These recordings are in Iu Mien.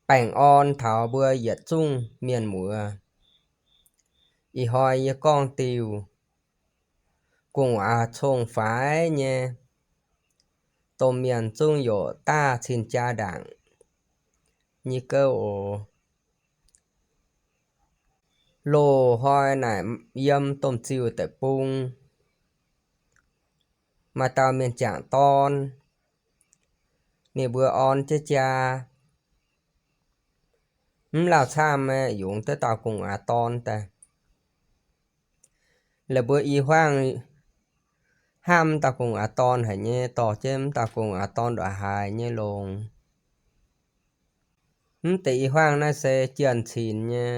baengh orn taux mbuo yietc zungv mienh muoz. Ih hnoi yie gorngv diuh gu'nguaaz cong-faix nyei, domh mienh zungv yaac daaih cin jaa ndaangc nyei gouv oc. Loz-hnoi naaic yiem domh ziuh deic-bung, maaih dauh mienh jangc dorn, ninh mbuo orn jienv jaa, mv lauh camv aeqv, yungz duqv dauh gu'nguaaz dorn daaih. La'buo i hmuangv hnamv dauh gu'nguaaz dorn haic nyei, dorh jienv mv dauh gu'nguaaz dorn ndongc haaix nyei longx. Mv deix i hmuangv naaiv se jienh cinx nyei.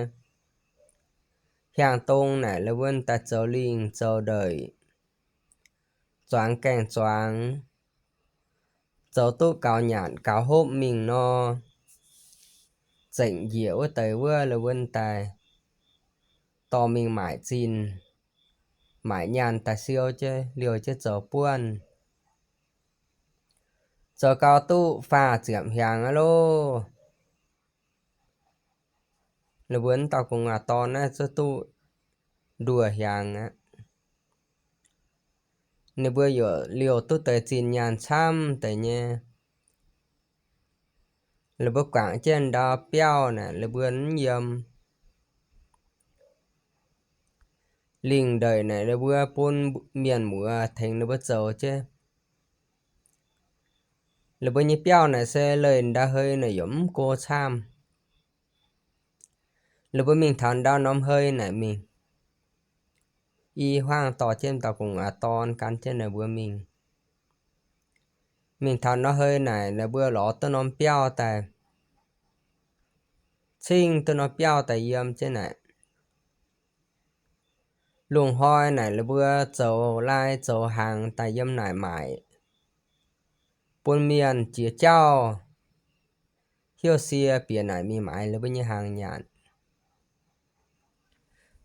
Hiaangx-dong naaic la'buo daaih zoux lingh zoux ndeic, zuangx gaengh zuangx, zoux duqv gaux nyanc gaux hopv mingh nor, zengc njiec wuov deix wuov la'buo daaih dorh mingh maaic zinh, maaic nyaanh daaih siou jienv liouh jienv zoux buonv. Zoux gau duqv faah ziepc hnyangx aqv loh. Ninh mbuo wuov dauh gu'nguaaz dorn naaiv zuqc duqv nduoh hnyangx aqv. Ninh mbuo yaac liouh duqv deix zinh nyaanh camv deix nyei. Ninh mbuo guangc jienv ndau biauv naaic, ninh mbuo mv yiem. Lingh ndeic naaic ninh mbuo bun mienh muoz tengx ninh mbuo zoux jienv. Ninh mbuo nyei biauv naaic se leih ndau hei naaic yaac mv go camv. Ninh mbuo mingh taux ndau norm hei naaic mingh, i hmuangv dorh jienv dauh gu'nguaaz dorn gan jienv ninh mbuo mingh. Mingh taux norm hei naaic ninh mbuo lorz duqv norm biauv daaih, cingv duqv norm biauv daaih yiem jienv naaic. Lungh hnoi naaic ninh mbuo zoux lai zoux hnaangx daaih yiem naaic maaic, bun mienh jiex jauv hiuv sie bieqc naaic mingh maaiz ninh mbuo nyei hnaangx nyanc.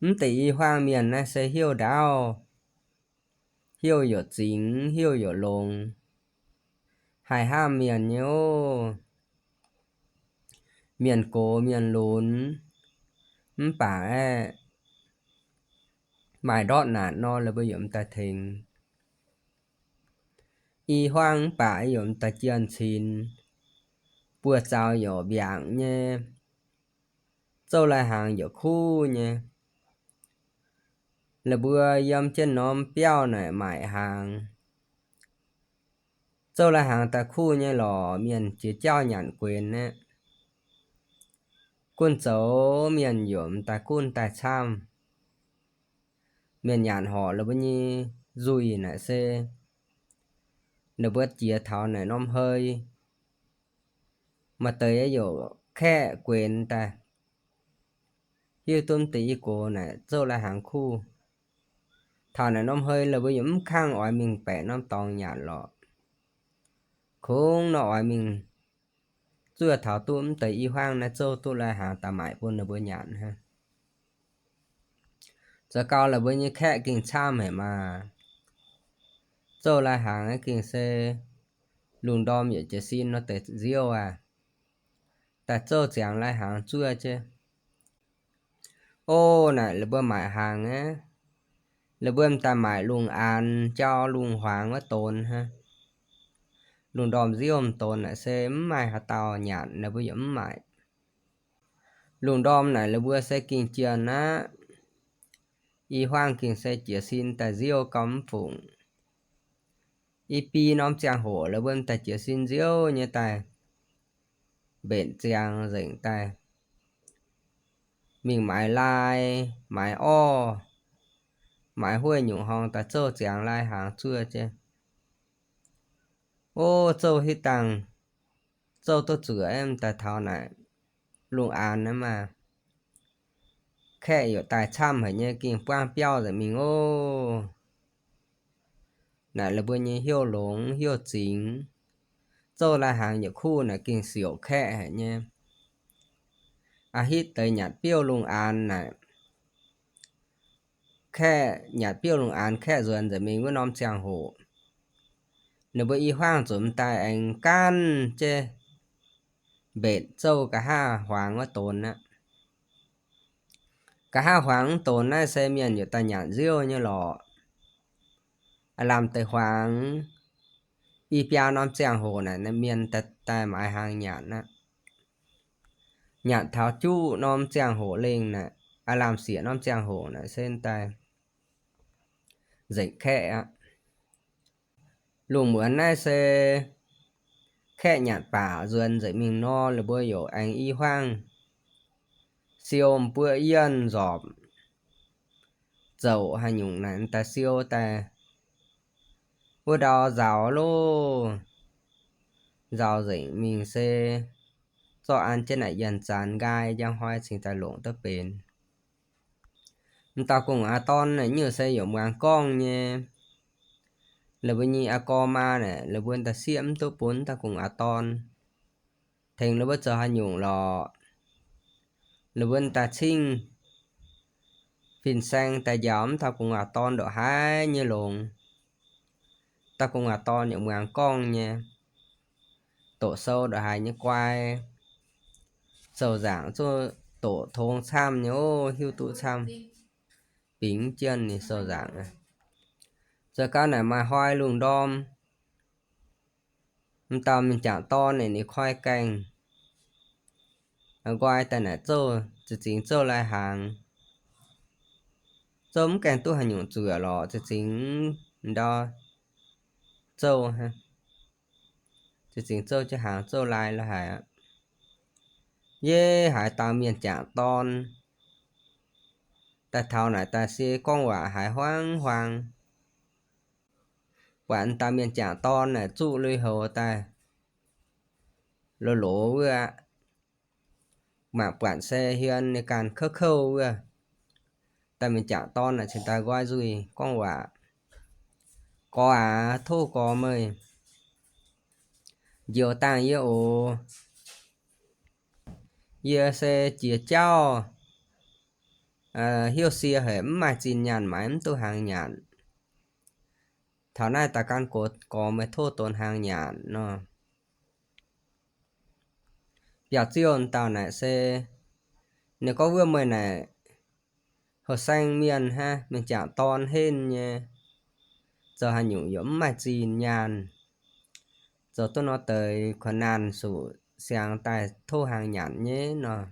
Mv deix i hmuangv mienh naaiv se hiuv ndaauv, hiuv yaac zingx, hiuv yaac longx, haih hnamv mienh nyei oc. Mienh gox mienh lunx, mv baac aeqv, maaih ndortv naanc nor, ninh mbuo yaac mv daaih tengx. I hmuangv mv baac yaac mv daaih jienh cin, buoz-zaux yaac mbiaangc nyei, zouv lai-hnaangx yaac kuv nyei. La'buo yiem jienv norm biauv naaic maaic hnaangx. Zouv lai-hnaangx daaih kuv nyei lorqc, mienh jiex jauv nyanc guenx aeqv, gunv zoux mienh yaac mv daaih gunv daaih camv. Mienh nyanc horc la'buo nyei nzuih naaic se ninh mbuo jiex taux naaic norm hei, maaih deix yaac kaeqv guenx daaih, hiuv duqv mv deix i gox naaic zouv lai-hnaangx kuv. Taux naaic norm hei la'buo yaac mv kangv oix mingh baeqc norm dorngx nyanc lorqc. Kungx nor oix mingh zuov taux duqv mv deix i hmuangv naaiv zouv duqv lai-hnaangx daaih maaic bun ninh mbuo nyanc hnangv. Zoux gau la'buo nyei kaeqv gengh camv haic maah. Zouv lai-hnaangx gengh se lungh ndorm yietc jiez sin nor deix nziouv aqv, daaih zouv ziangx lai-hnaangx zuov jienv. O, naaic la'buo maaic hnaangx aqv, la'buo m'daaih maaic lungh aanx jauv lungh hmuangx wuov donx hnangv. Lungh ndorm nziouv m'donx naaic se mv maaih haaix dauh nyanc, la'buo yaac mv maaic. Lungh ndorm naaic la'buo se gengh jienh aqv. I hmuangv gengh se jiez sin daaih nziouv gau mv fungc. I bie norm ziangh hoc la'buo m'daaih jiez sin nziouv nyei daaih mbenc ziangx nzengc daaih mingh maaiz lai, maaiz orv, maaiz huov nyungc horngh daaih zouv ziangx lai-hnaangx zuov jienv. O, zouv hitv dangh, zouv duqv zuoqc aeqv, m'daaih taux naaic lungh aanx naaiv maah, kaeqv yaac daaih camv haic nyei, gengh buangv biauv nzengc mingh oc. Naaic la'buo nyei hnyouv longx hnyouv zingx, zouv lai-hnaangx yietc kuv naaic gengh siouc kaeqv haic nyei. A'hitv deix nyanc biouv lungh aanx naaic, kaeqv nyanc biouv lungh aanx kaeqv nzuonx nzengc mingh wuov norm ziangh hoc, ninh mbuo i hmuangv zuqc m'daaih aengx gaanv jienv mbetc zouv nqa'haav huaang wuov donx aqv. Nqa'haav huaang wuov donx naaiv se mienh yietc daaih nyanc nziouv nyei lorqc. Aav lamh deix huaang i biaa norm ziangh hoc naaic, mienh daaih maaiz hnaangx nyanc aqv. Nyanc taux juqv norm ziangh hoc lengh naaic, aav lamh sieqv norm ziangh hoc naaic se daaih nzengc kaeqv aqv. Lungh muonz naaiv se kaeqv nyanc baac nzuonx nzengc mingh nor, ninh mbuo youc aengx i huaang siou m'buoqv yienh nzorpc zouc haaix nyungc naaic daaih siou daaih wuov ndau nzaaux loh. Nzaaux nzengc mingh se zorqv an jienv naaic yienh zanx nqaai njang hnoi cingx daaih longc duqv benx. M'dauh gu'nguaaz dorn naaic nyungc se youc muangx gorngv nyei. La'buo nyei aa gorx maa naaic, la'buo daaih sieqv mv duqv bun m'dauh gu'nguaaz dorn. Tengx la'buo zoux haaix nyungc lorqc, la'buo daaih cingv fin-saeng daaih njaaux m'dauh gu'nguaaz dorn ndongc haaix nyei longx. M'dauh gu'nguaaz dorn yaac muangx gorngv nyei, doqc sou ndongc haaix nyei guai, sou-nzaangc zuqc doqc tongx camv nyei ov, hiuv duqv camv, bingx jienv ninh sou-nzaangc. Zoux gau naaic maaih hnoi lungh ndorm, m'dauh mienh jangc dorn naaic ninh koi gaengh nqoi daaih naaic zouv, za'gengh zouv lai hnaangx. Zouv mv gaengh duqv haaix nyungc zuoqc lorqc, za'gengh ndau zouv, za'gengh zouv jienv hnaangx zouv lai lo haic aqv. Yie haiz dauh mienh jangc dorn daaih taux naaic daaih se gorngv waac haiz huaang-huaang. Buatc dauh mienh jangc dorn naaic zuqv lui-houx daaih, loz-loz wuov, mangc buatc se hmien ninh ganh kouv-kouv wuov. Dauh mienh jangc dorn naaic cingx daaih nqoi nzuih gorngv waac, Gorx aac, tov gorx meih njoux dangh yie oc. Yie se jiex jauv, heuc sie haic, mv maaih zinh nyaanh maaiz mv duqv hnaangx nyanc. Taux naaiv daaih gan gorx meih tov donx hnaangx nyanc nor. Biauv-ziouv dauh naaic se, ninh gorngv, Wuov meih naaic houh saeng mienh hnangv, mienh jangc dorn henv nyei, zoux haaix nyungc yaac mv maaih zinh nyaanh, zoux duqv nor deix kuonx naanh suqc siangx daaih tov hnaangx nyanc nyei nor.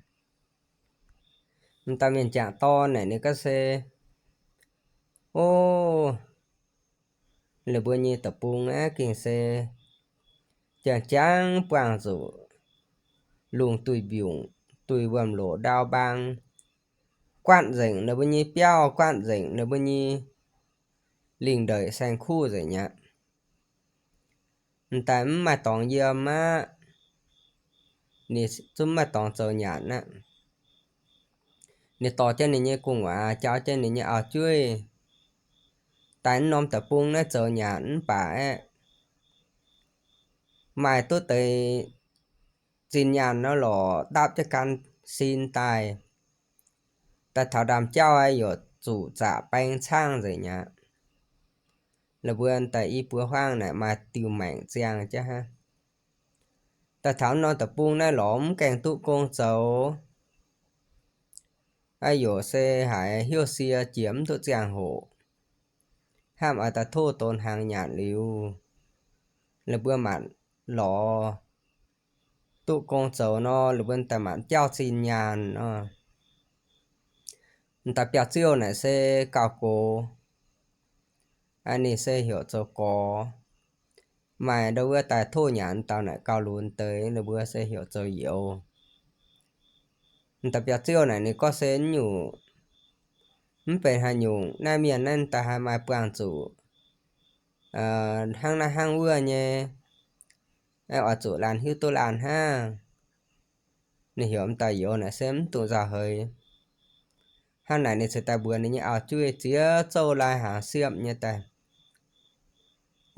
M'daaih mienh jangc dorn naaic ninh gorngv se, O, lih mbuo nyei deic-bung aeqv, gengh se jangx-jangx buangh zuqc lungh duih mbiungc, duih wuom-loc ndau mbaang, guaatv nzengc ninh mbuo nyei biauv, guaatv nzengc ninh mbuo nyei lingh ndeic saeng-kuv nzengc aqv. M'daaih mv maaih dorngx yiem aqv. Ninh zungv mv maaih dorngx zoux nyanc aqv. Ninh dorh jienv ninh nyei gu'nguaaz, jauv jienv ninh nyei auv-jueiv, daaih mv norm deic-bung naaiv zoux nyanc mv baac aeqv, maaih duqv deix zinh nyaanh nor lorqc, ndapv jienv gan sin daaih. Daaih taux ndaamv-jauv aeqv, yaac zuqc zaqc baeng caangv nzengc aqv. Lih mbuo daaih i buo huaangv naaic maaih diuh maengc ziangh jienv hnangv. Daaih taux norm deic-bung naaiv lorz mv gaengh duqv gong zoux. Aa, yaac se haiz heuc sie jiex mv duqv ziangh hoc, hnamv oix daaih tov donx hnaangx nyanc liuz, lih mbuo maanc lorz duqv gong zoux nor, lih mbuo daaih maanc jauv zinh nyaanh nor. M'daaih biauv-ziouv naaic se gauh gox. Aa, ninh se heuc zoux gorx. Maaih ndau wuov daaih tov nyanc dauh naaic gauh lunx deix, ninh mbuo se heuc zoux youz. M'daaih biauv-ziouv naaic ninh gorngv se nyungc mv benx haaix nyungc, naaiv mienh naaiv daaih haih maaih buangh zuqc hnangv naaiv hnangv wuov nyei, oix zuqc laanh hiuv duqv laanh hnangv. Ninh heuc m'daaih youz naaic se mv dungx nzauh heix. Hnangv naaic ninh ceix daaih mbuox ninh nyei auv-jueiv ziex zouv lai-hnaangx siepv nyei daaih.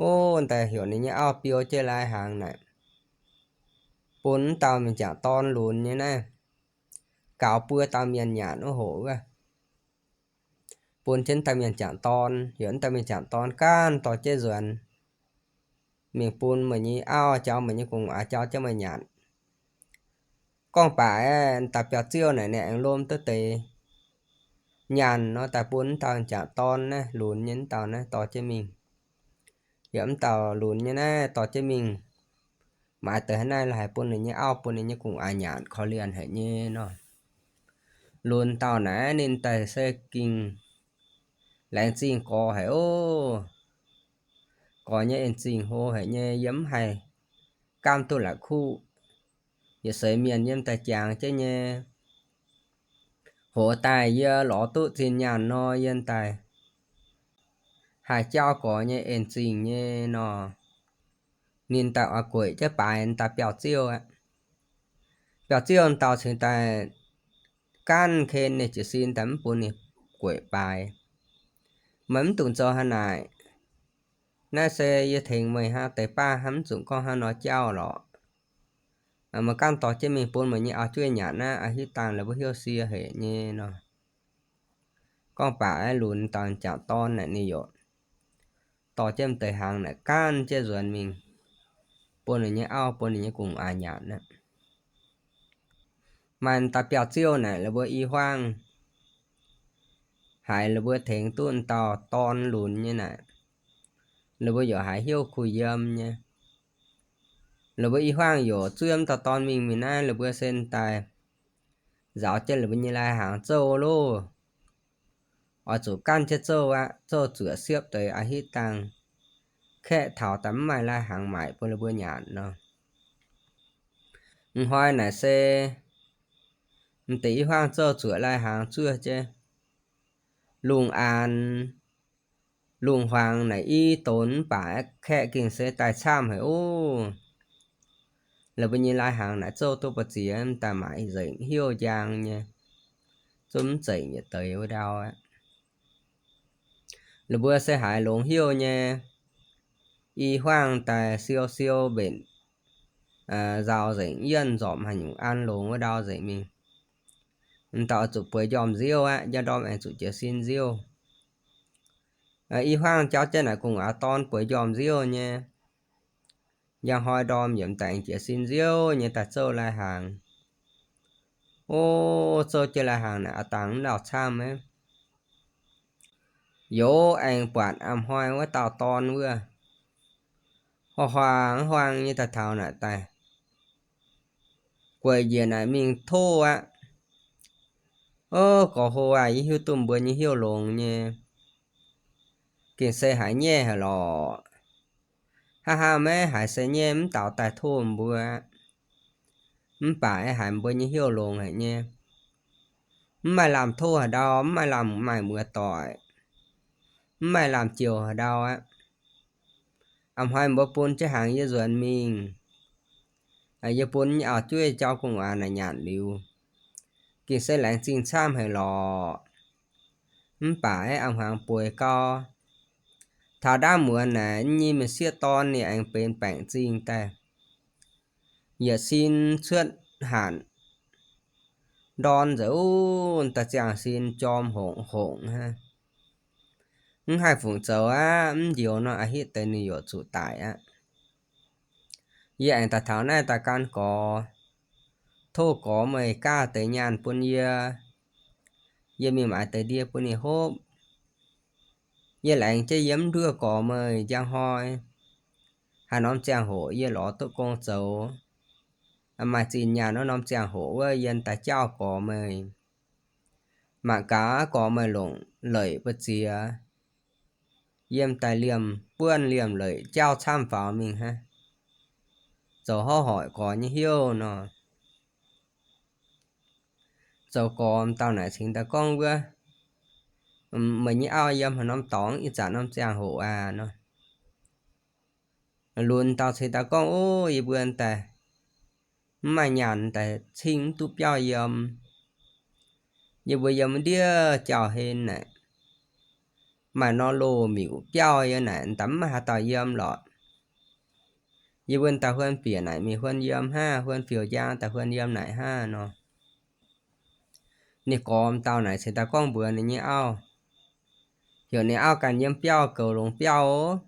O, daaih heuc ninh nyei auv biou jienv lai-hnaangx naaic, bun m'dauh mienh jangc dorn lunx nyei naaiv, gaux buo dauh mienh nyanc wuov hoc wuov. Bun jienv dauh mienh jangc dorn, heuc dauh mienh jangc dorn ganh dorh jienv nzuonx mingh bun meih nyei auv jauv, meih nyei gu'nguaaz jauv jienv meih nyanc. Gorngv baac aeqv, dauh biauv-ziouv naaic ninh aengx lomh duqv deix nyaanh nor daaih bun wuov dauh m'jangc dorn naaiv, lunx nyei wuov dauh naaiv dorh jienv mingh. Yaac wuov dauh lunx nyei naaiv dorh jienv mingh, maaiz deix hnangv naaiv la'haiz bun ninh nyei auv, bun ninh nyei gu'nguaaz nyanc korv-lienh haic nyei nor. Lunx dauh naaiv ninh daaih se gengh laengz zingh gorx haic oc. Gorx nyei en-zingh hlo haic nyei, yie mv haih gaamv duqv la'kuqv. Yietc seix mienh yiem daaih jangx jienv nyei, hoc daaih yie lorz duqv zinh nyaanh nor, yie daaih haih jauv gorx nyei en-zingh nyei nor. Ninh daaih oix gueic jienv baaix dauh biauv-ziouv aqv. Biauv-ziouv dauh cingx daaih gaanv ken ninh jiez sin daaih mv bun ninh gueic baaix. Meih mv dungx zoux hnangv naaic. Naaiv se yie tengx meih hnangv deix baav hnangv, mv zuqc gorngv hnangv nor jauv lorqc. Meih gaanv dorh jienv mingh bun meih nyei auv-jueiv nyanc naaiv, a'hitv dangh la'buo hnyouv sie haic nyei nor. Gorngv baac aeqv, lunx dauh m'jangc dorn naaic ninh yaac dorh jienv deix hnaangx naaic gaanv jienv nzuonx mingh bun ninh nyei auv, bun ninh nyei gu'nguaaz nyanc aqv. Maaih dauh biauv-ziouv naaic la'buo i hmuangv haiz la'buo tengx duqv dauh dorn lunx nyei naaic, la'buo yaac haiz hnyouv kuh yiem nyei. La'buo i hmuangv yaac zuov dauh dorn mingh, mingh naaiv la'buo se daaih nzaaux jienv la'buo nyei lai-hnaangx zouv loh. Oix zuqc gaanv jienv zouv aqv. Zouv zuoqc siepv deix a'hitv dangh, kaeqv taux daaih mv maaih lai-hnaangx maaic bun la'buo nyanc nor. M'hnoi naaic se m'deix i hmuangv zouv zuoqc lai-hnaangx zuov jienv, lungh aanx lungh hmuangx naaic i donx mv baac kaeqv gengh se daaih camv haic oc. La'buo nyei lai-hnaangx naaic zouv duqv ba'ziex daaih maaic nzengc hnyouv njang nyei, zungv mv zeic yietc deix wuov ndau aqv. La'buo se haiz longx hnyouv nyei, i hmuangv daaih siou siou mbenc nzaaux nzengc, yienh nzorpc haaix nyungc an longx wuov ndau nzengc mingh. M'dauh zuqc bueix njormh nziouv aqv, njang ndorm aengx zuqc jiez sin nziouv. I hmuangv jauv jienv naaic gu'nguaaz dorn bueix njormh nziouv nyei. Njang hnoi ndorm yaac m'daaih aengx jiez sin nziouv nyei daaih zouv lai-hnaangx. O, zouv jienv lai-hnaangx naaic a'dangh mv lauh camv aqv. Youz aengx buatc a'hnoi wuov dauh dorn wuov, huaang-huaang huaang nyei daaih taux naaic daaih gueic njiec naaic mingh tov aqv. O, gorx-hlo aac, yie hiuv duqv mbuo nyei hnyouv longx nyei, gengh se haiz nyaiv haic lorqc. Hnangv haaix maiv haiz se nyaiv mv daux daaih tov mbuo, mv baac haiz mbuo nyei hnyouv longx haic nyei. Mv maaih lamh tov haaix ndau, mv maaih lamh maaih muoz-doic, mv maaih lamh jouh haaix ndau aqv. A'hnoi mbuo bun jienv hnaangx yie nzuonx mingh, yie bun nyei auv-jueiv jauv gu'nguaaz naaic nyanc liuz, gengh se laengz zingh camv haic lorqc. Mv baac a'hmuangx bueix gau, taux ndaamv muonz naaic nyei m'sieqv dorn ninh aengx benx baengc zingh daaih, yietc sin cuotv hanc ndorn nzengc, da'ziangh sin jorm hongc hongc hnangv. Mv haih fungc zoux aqv. Mv njoux nor a'hitv deix ninh yaac zuqc daic aqv. Yie aengx daaih taux naaiv daaih gan gorx, tov gorx meih gaav deix nyaanh bun yie, yie mingh maaiz deix ndie bun ninh hopv. Yie laengz jienv yie mv nduov gorx meih njang hnoi, haaix norm ziangh hoc yie lorz duqv gong zoux, maaih zinh nyaanh wuov norm ziangh hoc wuov yie daaih jauv gorx meih. Mangc gaax gorx meih longc leic mbu'ziex, yie m'daaih liemh buonv liemh leic jauv camv faaux mingh hnangv. Zoux hov hoic gorx nyei hnyouv nor. Zoux gorx m'dauh naaic cingx daaih gorngv wuov, meih nyei auv yiem haaix norm dorngx, ih zanc norm ziangh hoc aac nor. Lunx dauh cingx daaih gorngv, o, yie mbuo daaih mv maaih nyaanh daaih cing mv duqv biauv yiem. Yie mbuo yiem ndiev jauv-hlen naaic, maaih norm loz-miuc biauv yiem naaic, m'daaih mv maaih haaix dauh yiem lorqc. Yie mbuo daaih huon bieqc naaic mingh huon yiem hnangv, huon fiuv njang daaih huon yiem naaic hnangv nor. Ninh gorx m'dauh naaic cingx daaih gorngv mbuox ninh nyei auv, heuc ninh auv ganh yiem biauv goux longx biauv,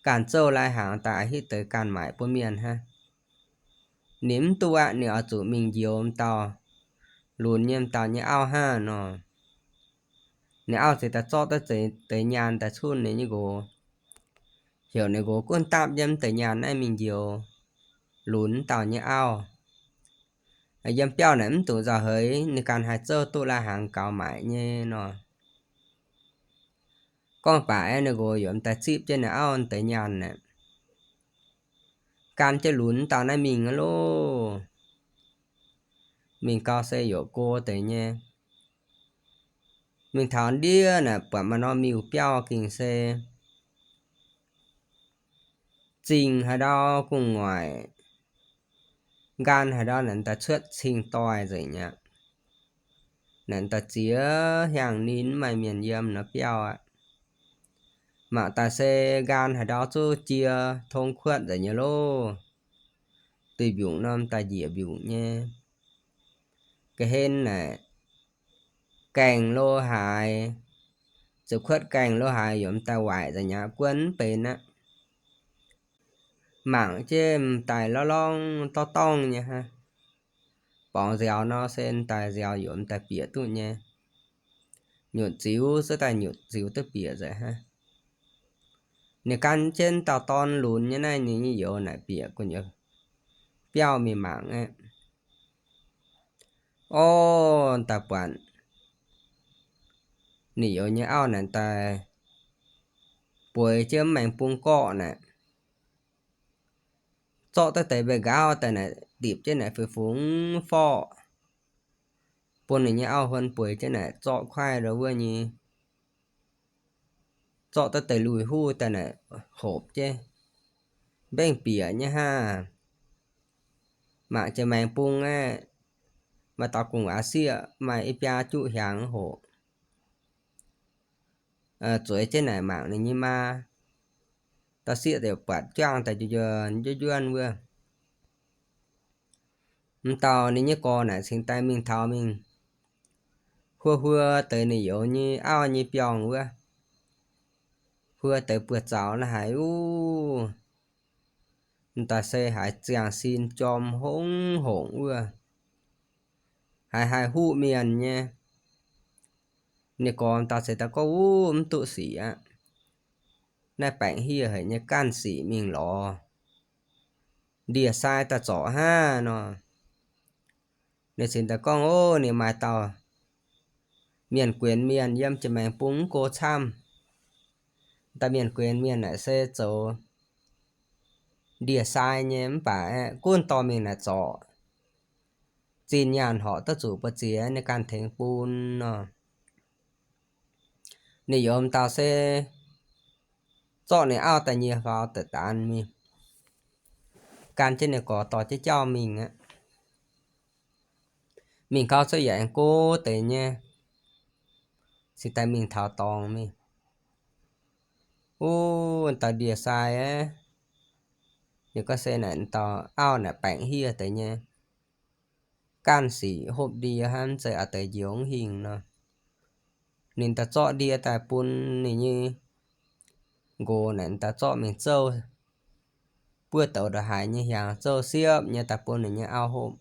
ganh zouv lai-hnaangx daaih a'hitv deix ganh maaic bun mienh hnangv. Ninh mv duqv aqv, ninh oix zuqc mingh njoux m'dauh lunx nyei m'dauh nyei auv hnangv nor. Ninh auv ziouc daaih zorqv duqv deix nyaanh daaih cunh ninh nyei nqox, heuc ninh nqox gunv dapv yiem deix nyaanh naaiv mingh njoux lunx m'dauh nyei auv. Yiem biauv naaic mv dungx nzauh heix, ninh ganh haih zouv duqv lai hnaangx gaux maaic nyei nor. Gorngv baac aeqv, ninh nqox yaac m'daaih zipv jienv ninh auv deix nyaanh aeqv, gan jienv lunx m'dauh naaiv mingh aqv loh. Mingh gau se yaac go deix nyei. Mingh taux ndiev naaic buatc maaih norm miuc-biauv gengh se zingh haaix ndau gu'nguaaic, nqaang haaix ndau naaic daaih cuotv cing-doix nzengc aqv. Naaic daaih ziex hiaangx ninh mv maaih mienh yiem nor biauv aqv. Mangc daaih se nqaang haaix ndau zuqc jiex tong kuotv nzengc nyei loh. Duih mbiungc norm daaih njiec mbiungc nyei. Ga'hlen naaic gaengh lo haaix, ziouc kuotv gaengh lo haaix yaac m'daaih waaic nzengc aqv, guon mv benx aqv. Mangc jienv m'daaih lorngv lorngv dorngv dorngv nyei hnangv. Borngz nziaaux nor se m'daaih nziaaux yaac m'daaih bieqc duqv nyei. Nyutc ziux se daaih nyutc ziux duqv bieqc nzengc hnangv. Ninh gan jienv dauh dorn lunx nyei naaiv ninh nyei youz naaic bieqc gu'nyuoz biauv mingh mangc aqv. Orv, daaih buatc ninh youz nyei auv naaic daaih bueix jienv maengx bung gorqv naaic, zorqv duqv deix mbeih nqaauv daaih naaic dipc jienv naaic feix fungx forv, bun ninh nyei auv huon bueix jienv naaic zorqv kuaaiv ndau wuov nyei, zorqv duqv deix lui-huv daaih naaic hopc jienv, mbaengx bieqc nyei hnangv. Mangc jiex maengx bung aeqv, maaih dauh gu'nguaaz sieqv maaih i biaa juqv hiaangx hoc, zueiz jienv naaic mangc ninh nyei maa. Dauh sieqv ziouc buatc juangv daaih njuov njuov njuonv wuov. M'dauh ninh nyei gorx naaic cingx daaih mingh taux mingh huo huo deix ninh youz nyei auv nyei biorngh wuov, huo deix buoz-zaux naaiv haic uv. M'daaih se haiz ziangh sin jorm hongx hongc wuov, haiz haih huqv mienh nyei. Ninh gorx m'daaih se daaih gorngv, Uv, mv duqv sic aqv. Naaiv baengc hieh haic nyei, ganh sic mingh lorz ndie-sai daaih zorc hnangv nor. Ninh cingx daaih gorngv, Ov, ninh maaih dauh mienh guenx mienh yiem jiex maengx bung mv go camv. Dauh mienh guenx mienh naaic se zoux ndie-sai nyei, mv baac aeqv, gunv dorh mingh naaic zorc zinh nyaanh horc duqv zuqc buoz-ziex, ninh ganh tengx bun nor. Ninh youz m'dauh se zorqv ninh auv daaih nyie faaux daaih daanx mingh, gan jienv ninh gorx dorh jienv jauv mingh aqv. Mingh gau cuotv yaac aengx go deix nyei, cingx daaih mingh taux dorngx mingh. Uv, dauh ndie-sai aeqv, ninh gorngv se naaic dauh auv naaic baengc hieh deix nyei, ganh sic hopv ndie hnangv, mv zeiz a'deix njoux hingh nor. Ninh daaih zorqv ndie daaih bun ninh nyei nqox naaic daaih zorqv mingh zouv buov douz ndongc haaix nyei hiaangx, zouv siepv nyei daaih bun ninh nyei auv hopv.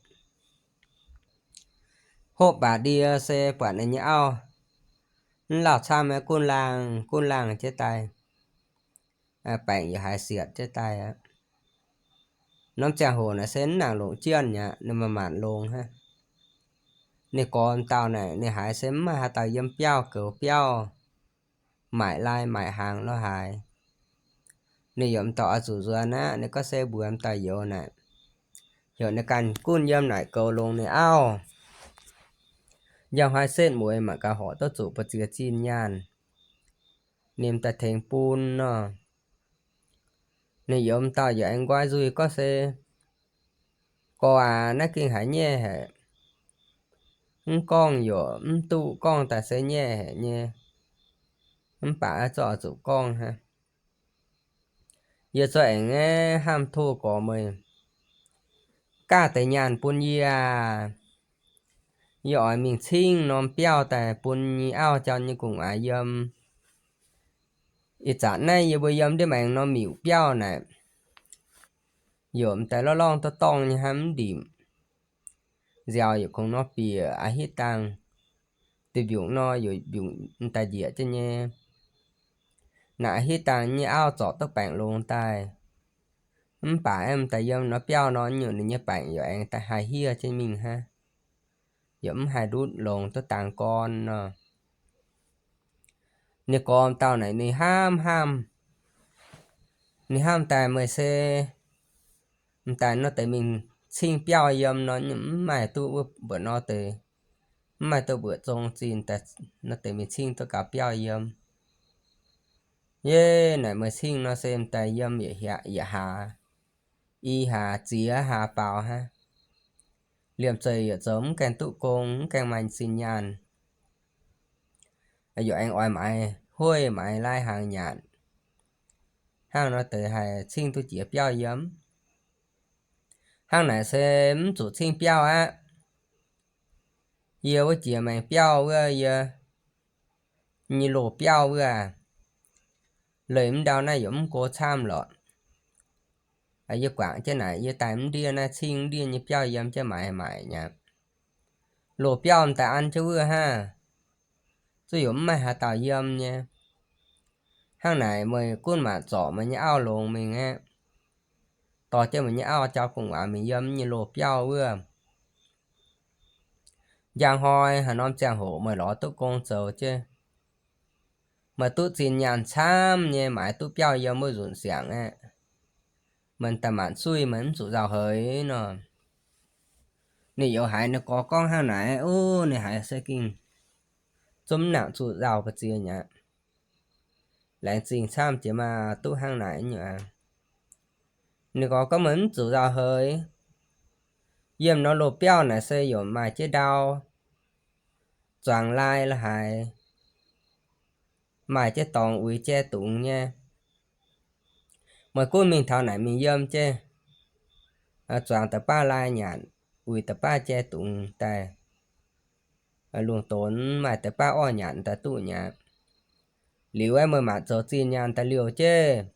Hopv baac ndie se buatc ninh nyei auv mv lauh camv, gunv laangh gunv laangh jienv daaih, baengc yaac haiz siatc jienv daaih aqv. Norm ziangh hoc naaic se mv nangc longc jienv aqv, ninh manc-manc longx hnangv. Ninh gorx m'dauh naaic ninh haiz se mv maaih haaix dauh yiem biauv goux biauv, maaic lai maaic hnaangx lo haaix. Ninh yaac m'dauh oix zuqc nzuonx aqv. Ninh gorngv se mbuox m'dauh youz naaic, heuc ninh ganh gunv yiem naaic goux longx ninh auv. Njang hnoi setv mueiz mangc gaax horc duqv zuqc buoz-ziex zinh nyaanh, ninh m'daaih tengx bun nor. Ninh youz m'dauh yaac aengx nqoi nzuih gorngv se, Gorx aac, naaiv gengh haiz nyaiv haic. Mv gorngv yaac mv duqv, gorngv daaih se nyaiv haic nyei. Mv baac zorqv zuqc gorngv hnangv. Yie zoi aengx hnamv tov gorx meih gaav deix nyaanh bun yie aac. Yie oix mingh cingv norm biauv daaih bun yie auv jauv nyei gu'nguaaz yiem. Ih zanc naaiv yie mbuo yiem ndiev maengx norm miuc biauv naaic, Yaac m'daaih lorqv lorngv dorh dorngh nyei hnangv, mv ndimc. Nziaaux yaac kungx nor bieqc, a'hitv dangh deix mbiungc nor yaac mbiungc m'daaih njiec jienv nyei. Naaic a'hitv dangh nyei auv zorc duqv baengc longx daaih. Mv baac aeqv, m'daaih yiem nor biauv nor nyungc, ninh nyei baengc yaac aengx daaih haih hiev jienv mingh hnangv, yaac mv haih ndutv longx duqv dangx gorn nor. Ninh gorx dauh naaic ninh hnamv hnamv, ninh hnamv daaih meih se m'daaih nor deix mingh cingv biauv yiem nor, mv maaih duqv wuov mbuoqc nor deix, mv maaih duqv mbuoqc zong zinh daaih nor deix mingh cingv duqv gaux biauv yiem. Yie naaic meih cingv nor se m'daaih yiem yietc haaz, i haaz ziex haaz faaux hnangv. Liemh zeih yaac zoux mv gaengh duqv gong, mv gaengh maaih zinh nyaanh, yaac aengx oix maaiz hueiv maaiz lai hnaangx nyanc. Hnangv nor deix haih cingv duqv jiex biauv yiem. Hnangv naaic se mv zuqc cingv biauv aqv. Yie wuov jiex maengx biauv wuov, yie nyei loz-biauv wuov, leih mv ndau naaiv yaac mv go camv lorqc. Yie guangc jienv naaic, yie daaih mv ndiev naaiv cingv ndiev nyei biauv yiem jienv maaiz maaic nyei. Loz-biauv m'daaih an jienv wuov hnangv, zuqc yaac mv maaih haaix dauh yiem nyei. Hnangv naaic meih gunv maanc zorc meih nyei auv longx mingh aqv, dorh jienv meih nyei auv jauv gu'nguaaz mingh yiem nyei loz-biauv wuov. Njang hnoi haaix norm ziangh hoc meih lorz duqv gong zoux jienv, meih duqv zinh nyaanh camv nyei maaiz duqv biauv yiem wuov nzunc siangx aqv, meih daaih maanc suiv, meih mv zuqc nzauh heix nor. Ninh youz haiz ninh gorx gorngv hnangv naaic, o, ninh haiz se gengh zungv mv nangc zuqc nzauh ba'ziex nyei aqv. Laengz zingh camv jiex maah, duqv hnangv naaic nyungc aqv. Ninh gorx gorngv meih mv zuqc nzauh heix. Yiem nor loz-biauv naaic se yaac maaih jienv ndau, zuangx lai la'haaix, maaih jienv dorngx uix jai dungz nyei. Meih gunv mingh taux naaic mingh yiem jienv, zuangx da'baav lai nyanc, uix da'baav jai dungz daaih. Lungh donx maaih da'baav orv nyanc daaih duqv nyei aqv. Liuz aeqv, meih maanc zoux zinh nyaanh daaih liouh jienv,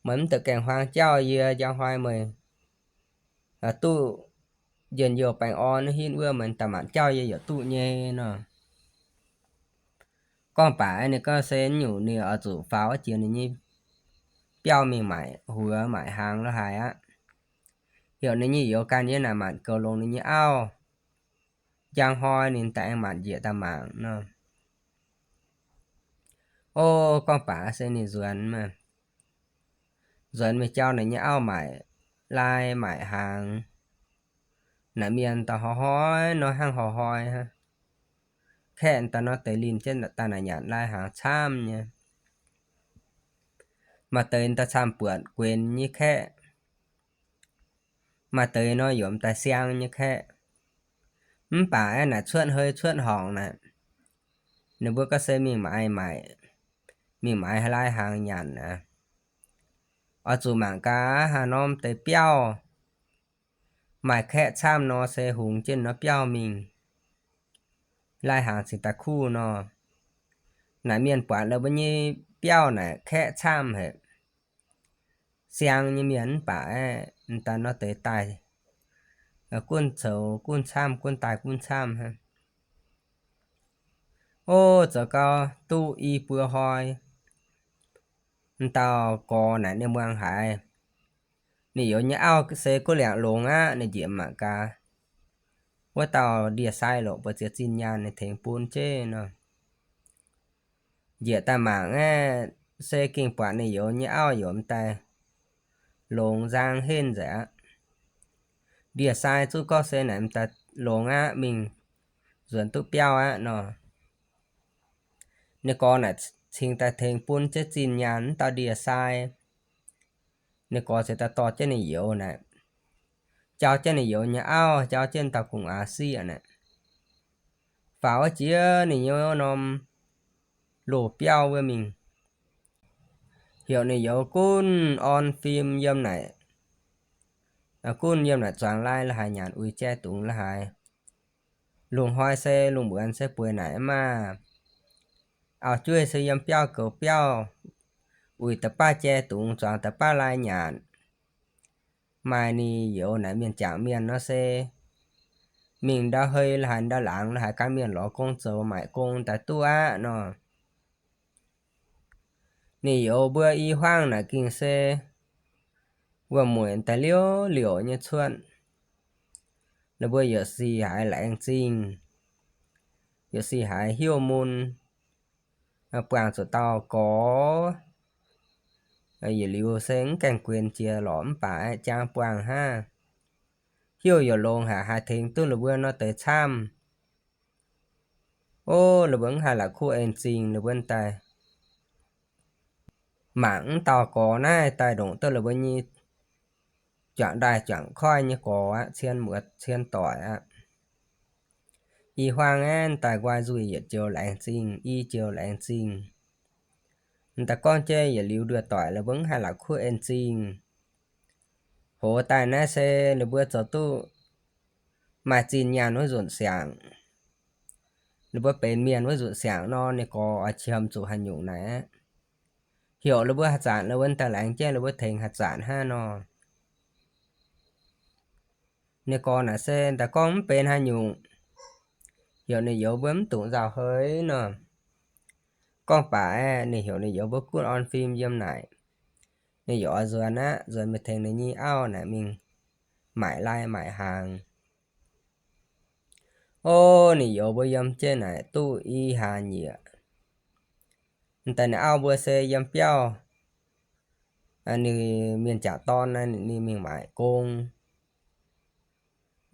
meih mv deix gaengh huaang jauv, yie njang hnoi meih duqv njien-youh baengh orn hitv wuov, meih daaih maanc jauv yie yaac duqv nyei nor. Gorngv baac ninh gorngv se nyungc ninh oix zuqc faaux jiex ninh nyei biauv mingh maaic huox maaic hnaangx la'haaix aqv. Heuc ninh nyei youz gan yiem naaic maanc goux longx ninh nyei auv. Njang hnoi ninh daaih aengx maanc njiec daaih mangc nor. O, gorngv baac se ninh nzuonx maah, nzuonx mingh jauv ninh nyei auv maaic lai maaic hnaangx. Naaic mienh daaih hnoi-hnoi nor hnangv hnoi-hnoi hnangv. Kaeqv daaih nor deix linh jienv daaih naaic nyanc lai hnaangx camv nyei. Maaih deix daaih camv-buonc guenx nyei kaeqv. Maaih deix nor yaac m'daaih siang nyei kaeqv. Mv baac aeqv, naaic cuotv hei cuotv horngc naaic, ninh mbuo gorngv se mingh maaiz maaic, mingh maaiz lai hnaangx nyanc aqv. Oix zuqc mangc gaax haaix norm deix biauv maaih kaeqv camv nor se hungx jienv nor biauv mingh, lai hnaangx cingx daaih kuv nor. Naaic mienh buatc la'buo nyei biauv naaic kaeqv camv haic. Siang nyei mienh mv baac aeqv, m'daaih nor deix daaih gunv coux gunv camv, gunv daaih gunv camv hnangv. O, zoux gau duqv i buo hnoi, m'dauh gorx naaic ninh muangx haiz ninh youz nyei auv se guv liangc longx aqv. Ninh njiec mangc gaax, wuov dauh ndie-sai longc buoz ziex zinh nyaanh ninh tengx bun jienv nor. Njiec daaih mangc aeqv, se gengh buatc ninh youz nyei auv yaac m'daaih longx nzang henv nzengc aqv. Ndie-sai zuqv gorngv se naaic m'daaih longx aqv, mingh nzuonx duqv biauv aqv nor. Ninh gorx naaic cingx daaih tengx bun jienv zinh nyaanh wuov dauh ndie-sai. Ninh gorx ziouc daaih dorh jienv ninh youz naaic, jauv jienv ninh youz nyei auv, jauv jienv dauh gu'nguaaz siqv naaic, faaux jiex ninh nyei wuov norm loz-biauv wuov mingh, heuc ninh youz gunv orn fim yiem naaic, gunv yiem naaic zuangx lai la'haaix nyanc, uix jai dungz la'haaix. Lungh hnoi se lungh muonz se bueix naaic maah, auv-jueiv se yiem biauv goux biauv, uix da'baav jai dungz, zuangx da'baav lai nyanc. Maaih ninh youz naaic mienh jangc mienh nor se mingh ndau hei la'haaix ndau laangz la'haaix gan mienh lorz gong zoux maaic gong daaih duqv aqv nor. Ninh youz mbuo i huaangv naaic gengh se wuom-mueic daaih liouv liouc nyei cuotv. Ninh mbuo yietc sic haiz laengz zingh, yietc sic haiz heuv mun, buangh zuqc dauh gorx. Yietc liuz se mv gaengh guenx jiex lorqc mv baac jangx buangh hnangv. Heuv youc longx haic, haih tengx duqv ninh mbuo nor deix camv. Ov, ninh mbuo mv haih la'kuqv en zingh, ninh mbuo daaih mangc mv dauh gorx naaiv daaih ndongc duqv ninh mbuo nyei juangc ndaaih juangc koiv nyei gorx aqv, cien muoz cien doic aqv. I huaang aeqv, daaih nqoi nzuih yietc joux laengz zingh, i joux laengz zingh. Daaih gorngv jeiv yietc liuz nduoh doic, ninh mbuo mv haih la'kuqv en zingh. Hoz daaih naaiv se ninh mbuo zoux duqv maaih zinh nyaanh wuov nzunc siangx. Ninh mbuo benx mienh wuov nzunc siangx nor, ninh gorx oix qiemx zuqc haaix nyungc naaic aqv. Heuc ninh mbuo haaix zanc ninh mbuo daaih laengz jienv ninh mbuo tengx haaix zanc hnangv nor. Ninh gorx naaic se daaih gorngv mv benx haaix nyungc. Heuc ninh youz mbuo mv dungx nzauh heix nor. Gorngv baac aeqv, ninh heuc ninh youz mbuo gunv orn fim yiem naaic. Ninh youz oix nzuonx aqv, nzuonx mingh tengx ninh nyei auv naaic mingh maaic lai maaic hnaangx. Ov, ninh youz mbuo yiem jienv naaic duqv i hlaax nyieqc. Daaih ninh auv mbuo se yiem biauv, ninh mienh jaax dorn naaiv ninh mingh maaic gong.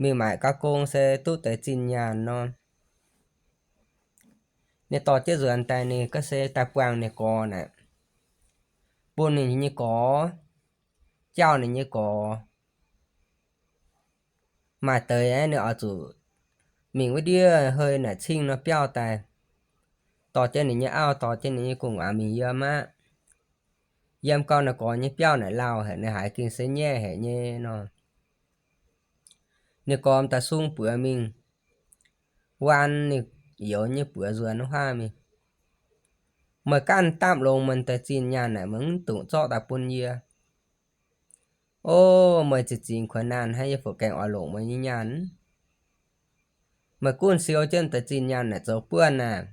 Mingh maaic gaax gong se duqv deix zinh nyaanh nor. Ninh dorh jienv nzuonx daaih, ninh ga'se daaih buangh ninh gorx naaic, bun ninh nyei gorx, jauv ninh nyei gorx. Maaih deix aeqv, ninh oix zuqc mingh wuov ndiev hei naaic cing nor biauv daaih, dorh jienv ninh nyei auv, dorh jienv ninh nyei gu'nguaaz mingh yiem aqv. Yiem gau naaic gorx nyei biauv naaic lauh haic, ninh haiz gengh se nyaiv haic nyei nor. Ninh gorx daaih sung buoz mingh, waan ninh youz nyei buoz nzuonx wuov huaav mingh, meih ganh dapv longx meih deix zinh nyaanh naaic, meih mv dungx zorqv daaih bun yie. Ov, meih ziqc zingx kuonx naanh hnangv, yie fungc gaengh oix longc meih nyei nyaanh? Meih gunv siou jienv deix zinh nyaanh naaic zoux buonv naaic,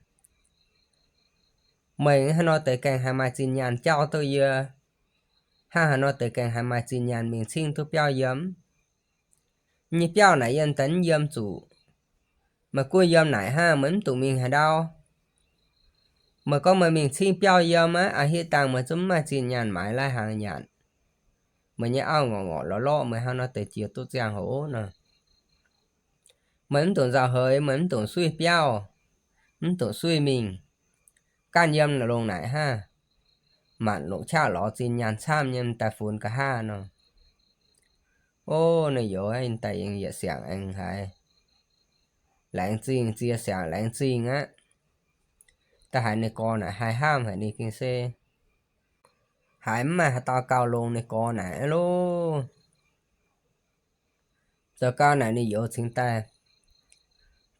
meih hnangv nor deix gaengh haih maaih zinh nyaanh jauv duqv yie? Hnangv haaix nor deix gaengh haih maaih zinh nyaanh mingh cing duqv biauv yiem? Nyei biauv naaic yie daaih mv yiem zuqc. Meih gunv yiem naaic hnangv, meih mv dungx mingh haaix ndau. Meih gorngv meih mingh cing biauv yiem aqv, a'hitv dangh meih zungv mv maaih zinh nyaanh maaiz lai-hnaangx nyanc. Meih nyei auv ngorc ngorc lorqc lorqc, meih hnangv nor deix jiex duqv ziangh hoc nor. Meih mv dungx nzauh heix, meih mv dungx suiv biauv, mv dungx suiv mingh. Ganh yiem longx naaic hnangv, manc longc qaqv lorz zinh nyaanh camv nyei daaih funx nqa'haav nor. Ov, ninh youz daaih aengx yietc siangx aengx haiz laengz zingh, ziex siangx laengz zingh aqv. Daaih haiz ninh gorx naaic haih hnamv haic, ninh gengh se haiz mv maaih haaix dauh gauh longx ninh gorx naaic aqv loh. Zoux gau naaic ninh youz cingx daaih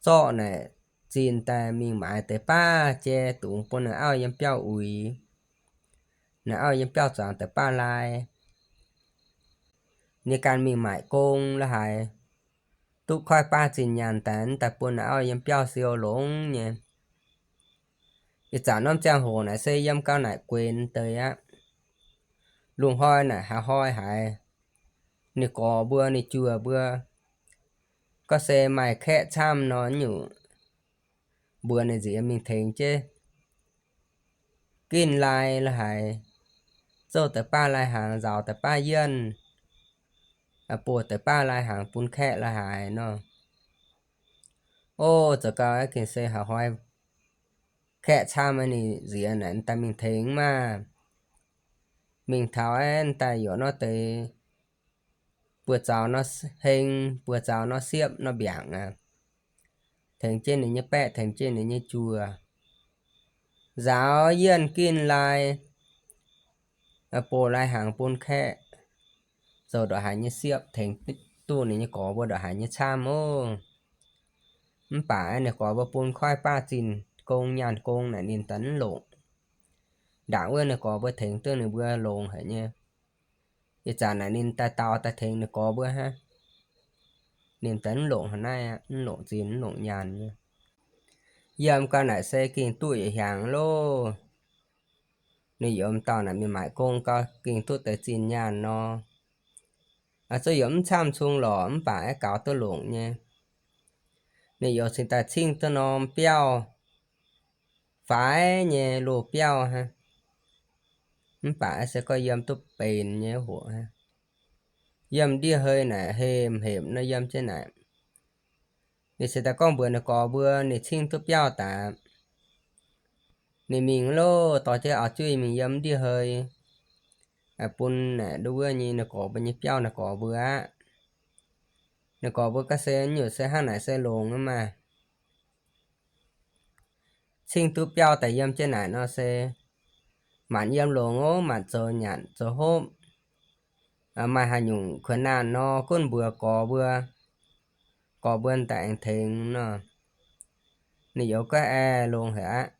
zorqv naaic zinh daaih mingh maaiz deix baav jai dungz bun ninh auv yiem biauv uix. Ninh auv yiem biauv zuangx deix baav lai. Ninh ganh mingh maaic gong la'haaix, duqv koiv baav zinh nyaanh daaih, daaih bun ninh auv yiem biauv siou longx nyei. Ih zanc norm ziangh hoc naaic se yiem gau naaic guenx deix aqv. Lungh hnoi naaic haaix hnoi haiz ninh gorx mbuo, ninh juoh mbuo, gorngv se maaih kaeqv camv nor, nyungc mbuox ninh nziez mingh tengx jienv ginv lai la'haaix, zouv deix baav lai-hnaangx, nzaaux deix baav yienh, buoz deix baav lai-hnaangx bun kaeqv la'haaix nor. Ov, zoux gau aeqv, gengh se haaix hnoi kaeqv camv ninh nziez naaic daaih mingh tengx maah. Mingh taux aeqv, daaih yaac nor deix buoz-zaux nor heng, buoz-zaux nor siepv nor mbiaangc aqv. Tengx jienv ninh nyei baeqv, tengx jienv ninh nyei juoh, nzaaux yienh ginv lai, boh lai-hnaangx bun kaeqv, zoux ndongc haaix nyei siepv tengx duqv ninh nyei gorx mbuo ndongc haaix nyei camv ov. Mv baac ninh gorx mbuo bun koiv baav zinh gong nyaanh gong naaic ninh daaih mv longc. Ndaangc wuov ninh gorx mbuo tengx duqv ninh mbuo longx haic nyei. Ih zanc naaic ninh daaih daux daaih tengx ninh gorx mbuo hnangv. Ninh daaih mv longc haaix naaiv aqv, mv longc zinh mv longc nyaanh nyei. Yiem gau naaic se gengh duqv yietc hnyangx loh. Ninh youz m'dauh naaic mingh maaic gong gau gengh duqv deix zinh nyaanh nor. Zuov youz mv camv cung lorqc mv baac aeqv gaux duqv longc nyei. Ninh youz cingx daaih cingv duqv norm biauv, faix nyei loz-biauv hnangv. Mv baac aeqv se gorngv yiem duqv benx nyei hoc hnangv. Yiem ndiev hei naaic hemx hemx nor yiem jienv naaic. Ninh cingx daaih gorngv mbuox ninh gorx mbuo ninh cingv duqv biauv daaih. Ninh mingh loh, dorh jienv auv-jueiv mingh yiem ndiev hei, bun naaic nduov wuov nyei ninh gorx mbuo nyei biauv ninh gorx mbuo aqv. Ninh gorx mbuo gorngv se nyungc se hnangv naaic se longx maah. Cingv duqv biauv daaih yiem jienv naaic nor se maanc yiem longx ov, maanc zoux nyanc zoux hopv, maaih haaix nyungc kuonx naanh nor gunv mbuox gorx mbuo, gorx mbuo daaih aengx tengx nor. Ninh youz gorngv aeqv, longx haic aqv.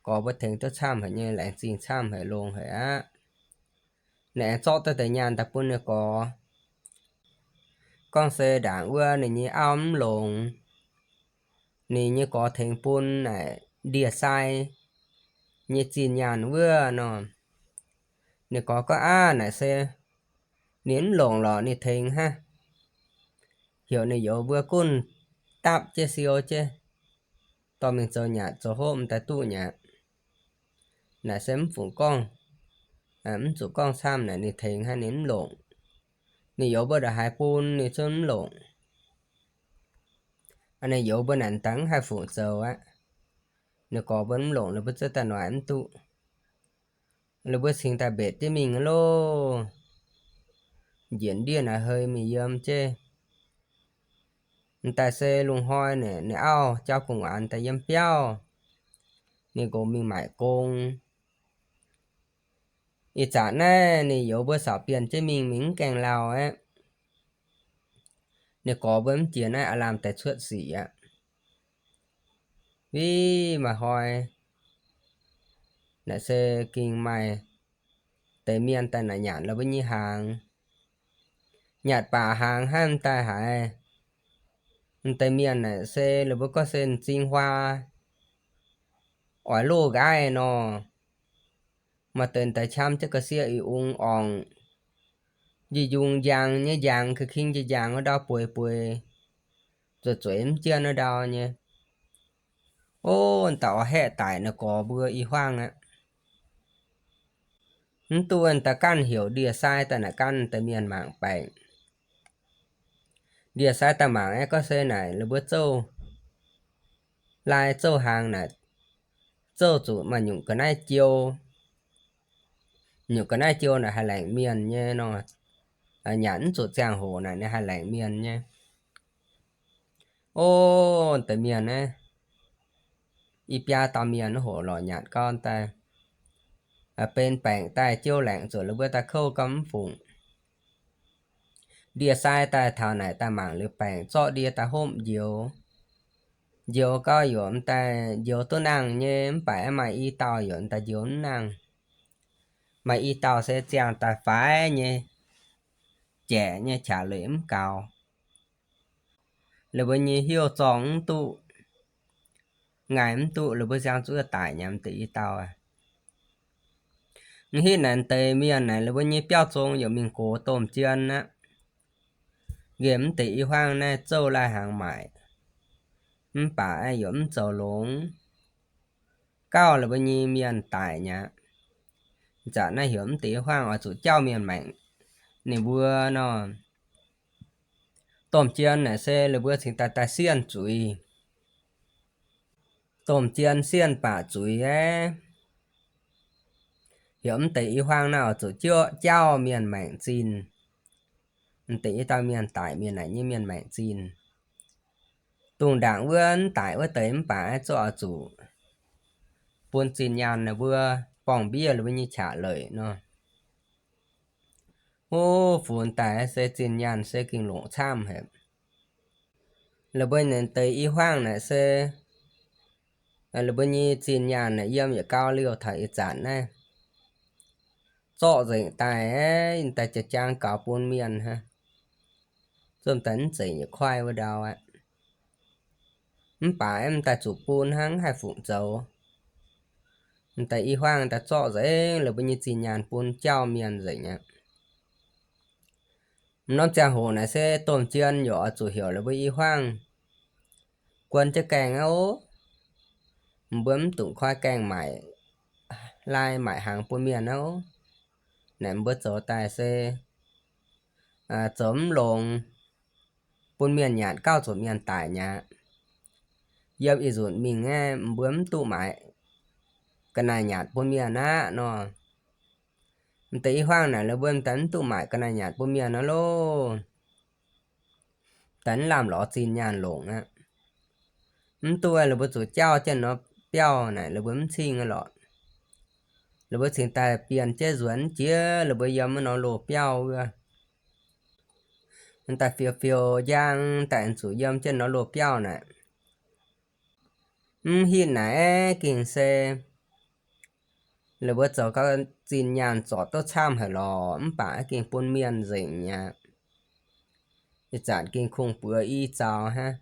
Gorx mbuo tengx duqv camv haic nyei, laengz zingh camv haic, longx haic aqv. Ninh aengx zorqv duqv deix nyaanh daaih bun ninh gorx. Gorngv se ndaangc wuov ninh nyei auv mv longx, ninh nyei gorx tengx bun naaic ndie-sai nyei zinh nyaanh wuov nor. Ninh gorx gorngv, Aav, naaic se ninh mv longc lorqc ninh tengx hnangv. Heuc ninh youz mbuo gunv dapv jienv siou jienv, dorh mingh zoux nyanc zoux hopv m'daaih duqv nyei. Naaic se mv fungc gorngv, mv zuqc gorngv camv naaic ninh tengx hnangv, ninh mv longc. Ninh youz mbuo ndongc haaix bun ninh zungv mv longc. Ninh youz mbuo naaic daaih mv haih fungc zoux aqv. Ninh gorx mbuo mv longc, ninh mbuo zuov daaih noic mv duqv. Ninh mbuo cingx daaih mbetc jienv mingh loh. Njiec ndiev naaic hei mingh yiem jienv. M'daaih se lungh hnoi naaic ninh auv jauv gu'nguaaz daaih yiem biauv, ninh nqox mingh maaic gong. Ih zanc naaiv ninh youz mbuo caux bienh jienv mingh, mingh mv gaengh lauh aqv. Ninh gorx mbuo mv jiex naaiv aav lamh deix cuotv sic aqv. Ih maaih hnoi naaic se gengh maaih deix mienh daaih naaic nyanc la'buo nyei hnaangx. Nyanc baac hnaangx hnangv daaih haiz, m'deix mienh naaic se la'buo gorngv se m'zing huaa oix loh nqaaiv nor. Maaih deix m'daaih qam jienv ga'sie ih ung orngc, njung njang nyei njang, ga'king njang wuov ndau bueix bueix, zueiz zueiz mv jienv wuov ndau nyei. Ov, m'daaih oix haeqv daic ninh gorx mbuo i huaangv aqv. Mv duqv wuov m'daaih ganh heuc ndie-sai daaih naaic gan deix mienh mangc baengc. Ndie-sai daaih mangc aeqv, gorngv se naaic la'buo zouv lai zouv hnaangx naaic, zouv zuqc maaih nyungc ga'naaiv jiou. Nyungc ga'naaiv jiou naaic haih laengc mienh nyei nor. Nyanc mv zuqc ziangh hoc naaic ninh haih laengc mienh nyei. Ov, deix mienh naaiv, i biaa dauh mienh hoc lorz nyanc gau daaih, benx baengc daaih jiou laengc zuqc la'buo daaih kouv gau mv fungc. Ndie-sai daaih taux naaic daaih mangc liuz baengc zorqv ndie daaih hopv njoux. Njoux gau yaac m'daaih njoux duqv nangh nyei, mv baac maaih i dauh yaac m'daaih njoux mv nangh. Maaih i dauh se ziangh daaih faix nyei, jaeqc nyei, qaqc leic mv gaux. La'buo nyei hnyouv zorng mv duqv, ngaih mv duqv, la'buo ziangh zuqc daic nyei m'deix i dauh aqv. M'hitv naaic m'deix mienh naaic la'buo nyei biauv zong yaac mingh gox domh jien aqv. Nqemh m'deix i huaangv naaiv zouv lai hnaangx maaic, mv baac yaac mv zoux longx. Gauh la'buo nyei mienh daic nyei aqv. Zanc naaiv heuc m'deix i huaangv oix zuqc jauv mienh maengc ninh mbuo nor. Domh jien naaic se la'buo cingx daaih daaih sienh zuiz. Domh jien sienh baac zuiz aeqv, heuc m'deix i huaangv naaiv oix zuqc jauv mienh maengc zinh. M'deix i dauh mienh daic mienh naaic nyei mienh maengc zinh. Dongh ndaangc wuov mv daic wuov deix mv baac aeqv, zouv oix zuqc bun zinh nyaanh ninh mbuo borngh-mbiev la'buo nyei qaqc leic nor. Ov, funx daaih se zinh nyaanh se gengh longc camv haic. La'buo naaic deix i huaangv naaic se la'buo nyei zinh nyaanh naaic yiem yietc gau liouh taux ih zanc naaiv. zorqv nzengc daaih, m'daaih jaa-jaang gaux bun mienh hnangv. Zungv m'daaih mv zeic yietc kuaaiv wuov ndau aqv. Mv baac m'daaih zuqc bun hnangv, mv haih fungc zoux. M'daaih i hmuangv daaih zorqv nzengc la'buo nyei zinh nyaanh bun jauv mienh nzengc aqv. M'norm ziangh hoc naaic se domh jien yaac oix zuqc heuc la'buo i hmuangv guon jienv gaengh aqv oc. Mbuo mv dungx koi gaengh maaic lai maaic hnaangx bun mienh aqv oc. Naaic mbuo zoux daaih se zoux mv longx, bun mienh nyanc gauh zuqc mienh daic mi'aqv. Yiem ih nzunc mingh aeqv, mbuo mv duqv maaic ga'naaiv nyanc bun mienh aqv nor. M'daaih i hmuangv naaic la'buo m'daaih mv duqv maaic ga'naaiv nyanc bun mienh aqv loh. Daaih mv lamh lorz zinh nyaanh longc aqv. Mv duqv la'buo zuqc jauv jienv norm biauv naaic la'buo mv cing aqv lorqc. La'buo cingx daaih bienh jienv nzuonx jiex la'buo yiem wuov norm loz-biauv wuov. M'daaih fiou-fiou njang daaih zuqc yiem jienv norm loz-biauv naaic. Mv hitv naaic aeqv, gengh se la'buo zoux gau zinh nyaanh zorc duqv camv haic lorqc, mv baac aeqv, gengh bun mienh nzengc mi'aqv. Ih zanc gengh kungx-buoz i zaux hnangv.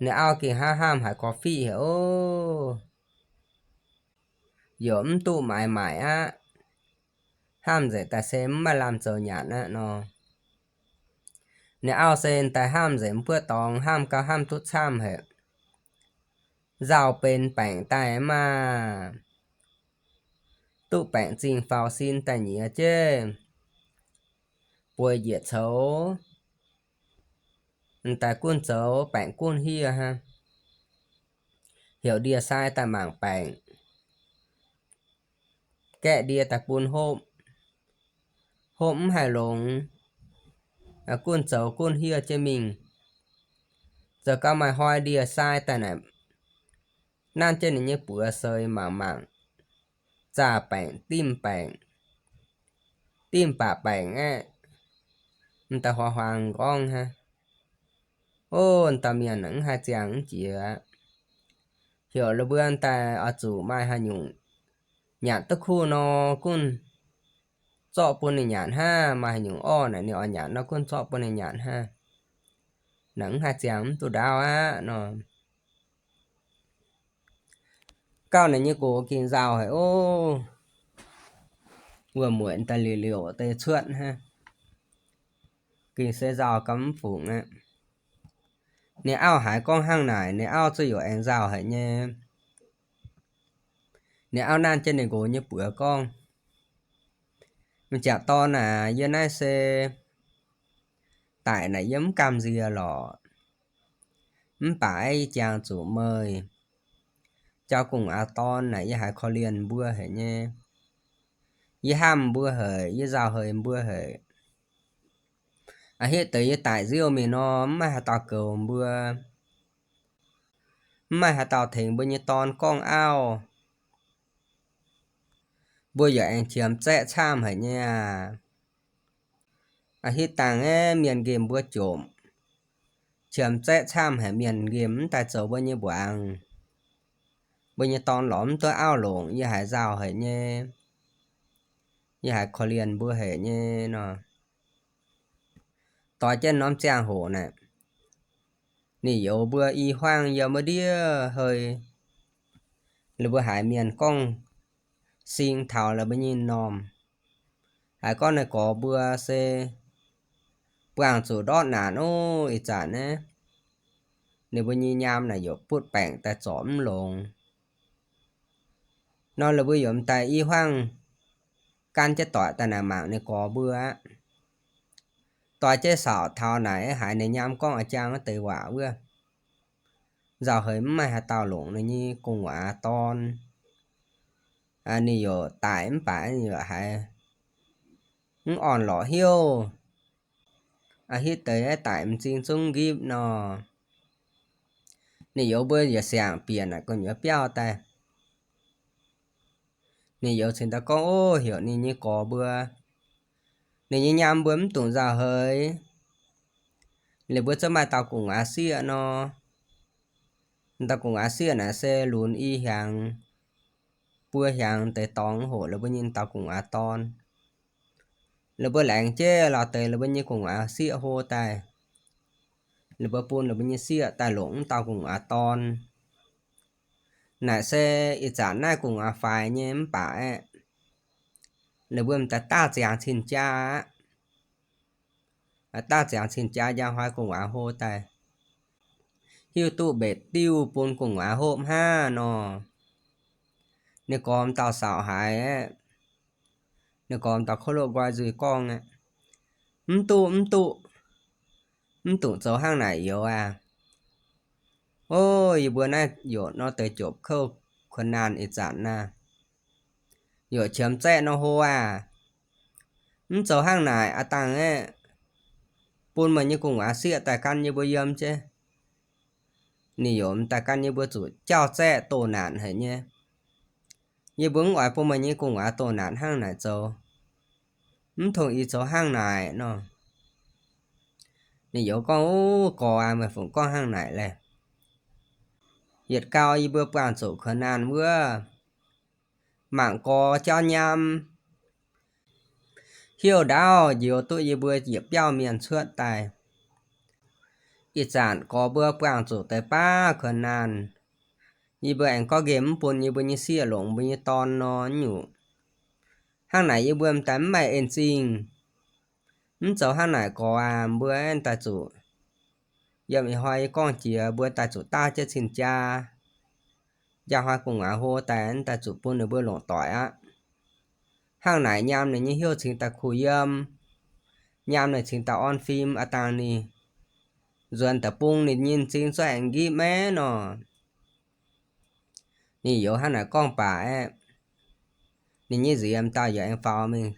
Ninh auv gengh hnamv hnamv haiz gorx-fiqv haic oc. Yaac mv duqv maaiz maaic aqv. Hnamv nzengc daaih se mv maaih lamh zoux nyanc aqv nor. Ninh auv se daaih hnamv nzengc mbuo dorngx, hnamv gau hnamv duqv camv haic. Nzauh benx baengc daaih maah! Duqv baengc zingh faaux sin daaih nyiex jienv, bueix njiec coux, daaih gunv zoux baengc gunv hieh hnangv. Heuc ndie-sai daaih mangc baengc, gaeqv ndie daaih bun hopv. Hopv mv haih longx, gunv zoux gunv hieh jienv mingh. Zoux gau maaih hnoi ndie-sai daaih naaic, nanv jienv ninh nyei buoz seix mangc mangc, zaah baengc, dimv baengc, dimv baac baengc aeqv, m'daaih huaax huaang nqorngv hnangv. Ov, dauh mienh mv haih ziangh mv jiex aqv. Heuc la'buo daaih oix zuqc maaih haaix nyungc nyanc duqv kuv nor, gunv zorqv bun ninh nyanc hnangv. Maaih haaix nyungc orv naaic ninh oix nyanc nor, gunv zorqv bun ninh nyanc hnangv. Naaic mv haih ziangh mv duqv ndaauv aqv nor. Gauh naaic nyei nqox gengh nzauh haic ov. Wuov-mueic daaih liouc liouc deix cuotv hnangv. Gengh se nzauh gau mv fungc aqv. Ninh auv haiz gorngv hnangv naaic, ninh auv zuqc yaac aengx nzauh haic nyei. Ninh auv nanv jienv ninh nqox nyei buoz gorngv, m'jangc dorn aac, yie naaiv se daic naaic yie mv gamh nziex lorqc. Mv baac aeqv, yie jangx zuqc meih jauv gu'nguaaz dorn naaic yie haiz korv-lienh mbuo haic nyei. Yie hnamv mbuo haic, yie nzauh haic mbuo haic. A'hitv deix yie daic nziouv mingh nor, mv maaih haaix dauh goux mbuo, mv maaih haaix dauh tengx mbuo nyei dorn gorngv auv. Mbuo yaac aengx qiemx zaeqv camv haic nyei aac. A'hitv dangh aeqv, mienh nqemh mbuo jomc, qiemx zaeqv camv haic, mienh nqemh mv daaih zoux mbuo nyei mbuangz. Mbuo nyei dorn lorz mv duqv auv longc, yie haiz nzauh haic nyei. Yie haiz korv-lienh mbuo haic nyei nor. Doix jienv norm ziangh hoc naaic, ninh youz mbuo i hmuangv yiem wuov ndiev hei, ninh mbuo haiz mienh gorngv sing taux la'mbuo nyei m'normh, haiz gorngv ninh gorx mbuo se buangh zuqc ndortv naanc ov. Ih zanc naaiv ninh mbuo nyei nyaam naaic yaac butv baengc daaih zorc mv longx. Nor ninh mbuo yaac m'daaih i hmuangv gan jienv doic daaih naaic mangc ninh gorx mbuo aqv. Doix jienv saauc taux naaic haiz ninh nyaam gorngv a'jang wuov deix waac wuov, nzauh heix mv maaih haaix dauh longc ninh nyei gu'nguaaz dorn. Ninh yaac daic mv baac ninh yaac haiz mv orn-lorqc hnyouv. A'hitv deix daic m'zing zungv nqipv nor. Ninh youz mbuo yaac siangx bieqc naaic gu'nyuoz biauv daaih. Ninh youz cingx daaih gorngv, ov, heuc ninh nyei gorx mbuo, ninh nyei nyaam mbuo mv dungx nzauh heix. Ninh mbuo zungv maaih dauh gu'nguaaz sieqv nor. Dauh gu'nguaaz sieqv naaic se lunx i hiaangx, buo hnyangx deix dorngx hoc la'buo nyei dauh gu'nguaaz dorn. La'buo laengz jienv lorz deix la'buo nyei gu'nguaaz sieqv hlo daaih, la'buo bun la'buo nyei sieqv daaih longc wuov dauh gu'nguaaz dorn. Naaic se ih zanc naaiv gu'nguaaz faix nyei mv baac aeqv, la'buo m'daaih daav ziangx cin-jaa aqv. Daav ziangx cin-jaa njang hnoi gu'nguaaz hlo daaih, hiuv duqv mbetc diuv bun gu'nguaaz hopv hnangv nor. Ninh gormx dauh saauc haiz aqv. Ninh gormx dauh kouv loqv nqoi nzuih gorngv aqv, Mv duqv, mv duqv, mv dungx zoux hnangv naaic youz aac. Ov, yie mbuo naaiv yaac nor deix jopc kouv kuonx naanh ih zanc naaiv, yaac qiemx zaeqv nor hlo aac. Mv zoux hnangv naaic aqv dangh aeqv, bun meih nyei gu'nguaaz sieqv daaih gan yie mbuo yiem jienv. Ninh yaac m'daaih gan yie mbuo zuqc jauv zaeqv doh naanc haic nyei. Yie mbuo mv oix bun meih nyei gu'nguaaz doh naanc hnangv naaic zoux. Mv tong ih zoux hnangv naaic nor. Ninh youz gorngv, Ov, gorx aac, meih fungc gorngv hnangv naaic laeh? Yietc gau yie mbuo buangh zuqc kuonx naanh wuov, mangc gorx jauv nyaam, heuv ndaauv njoux duqv yie mbuo yietc biauv mienh cuotv daaih. Ih zanc gorx mbuo buangh zuqc deix baav kuonx naanh, yie mbuo aengx gorngv nqemh mv bun yie mbuo nyei sieqv longc mbuo nyei dorn nor nyungc. Hnangv naaic yie mbuo m'daaih mv maaih en zingh. Mv zoux hnangv naaic gorx aac, mbuo aengx daaih zuqc yiem ih hnoi yie gorngv jiex mbuo daaih zuqc daav jienv cin-jaa. Njang hnoi gu'nguaaz hlo daaih aengx daaih zuqc bun ninh mbuo longc doic aqv. Hnangv naaic nyaam ninh nyei hnyouv cingx daaih kuh yiem, nyaam ninh cingx daaih orn fim aqv dangh ninh nzuonx deic-bung ninh nyei m'zing zuov aengx nqipv maiv nor. Ninh youz hnangv naaic gorngv baac aeqv, ninh nyei nziez m'dauh yaac aengx faaux mingh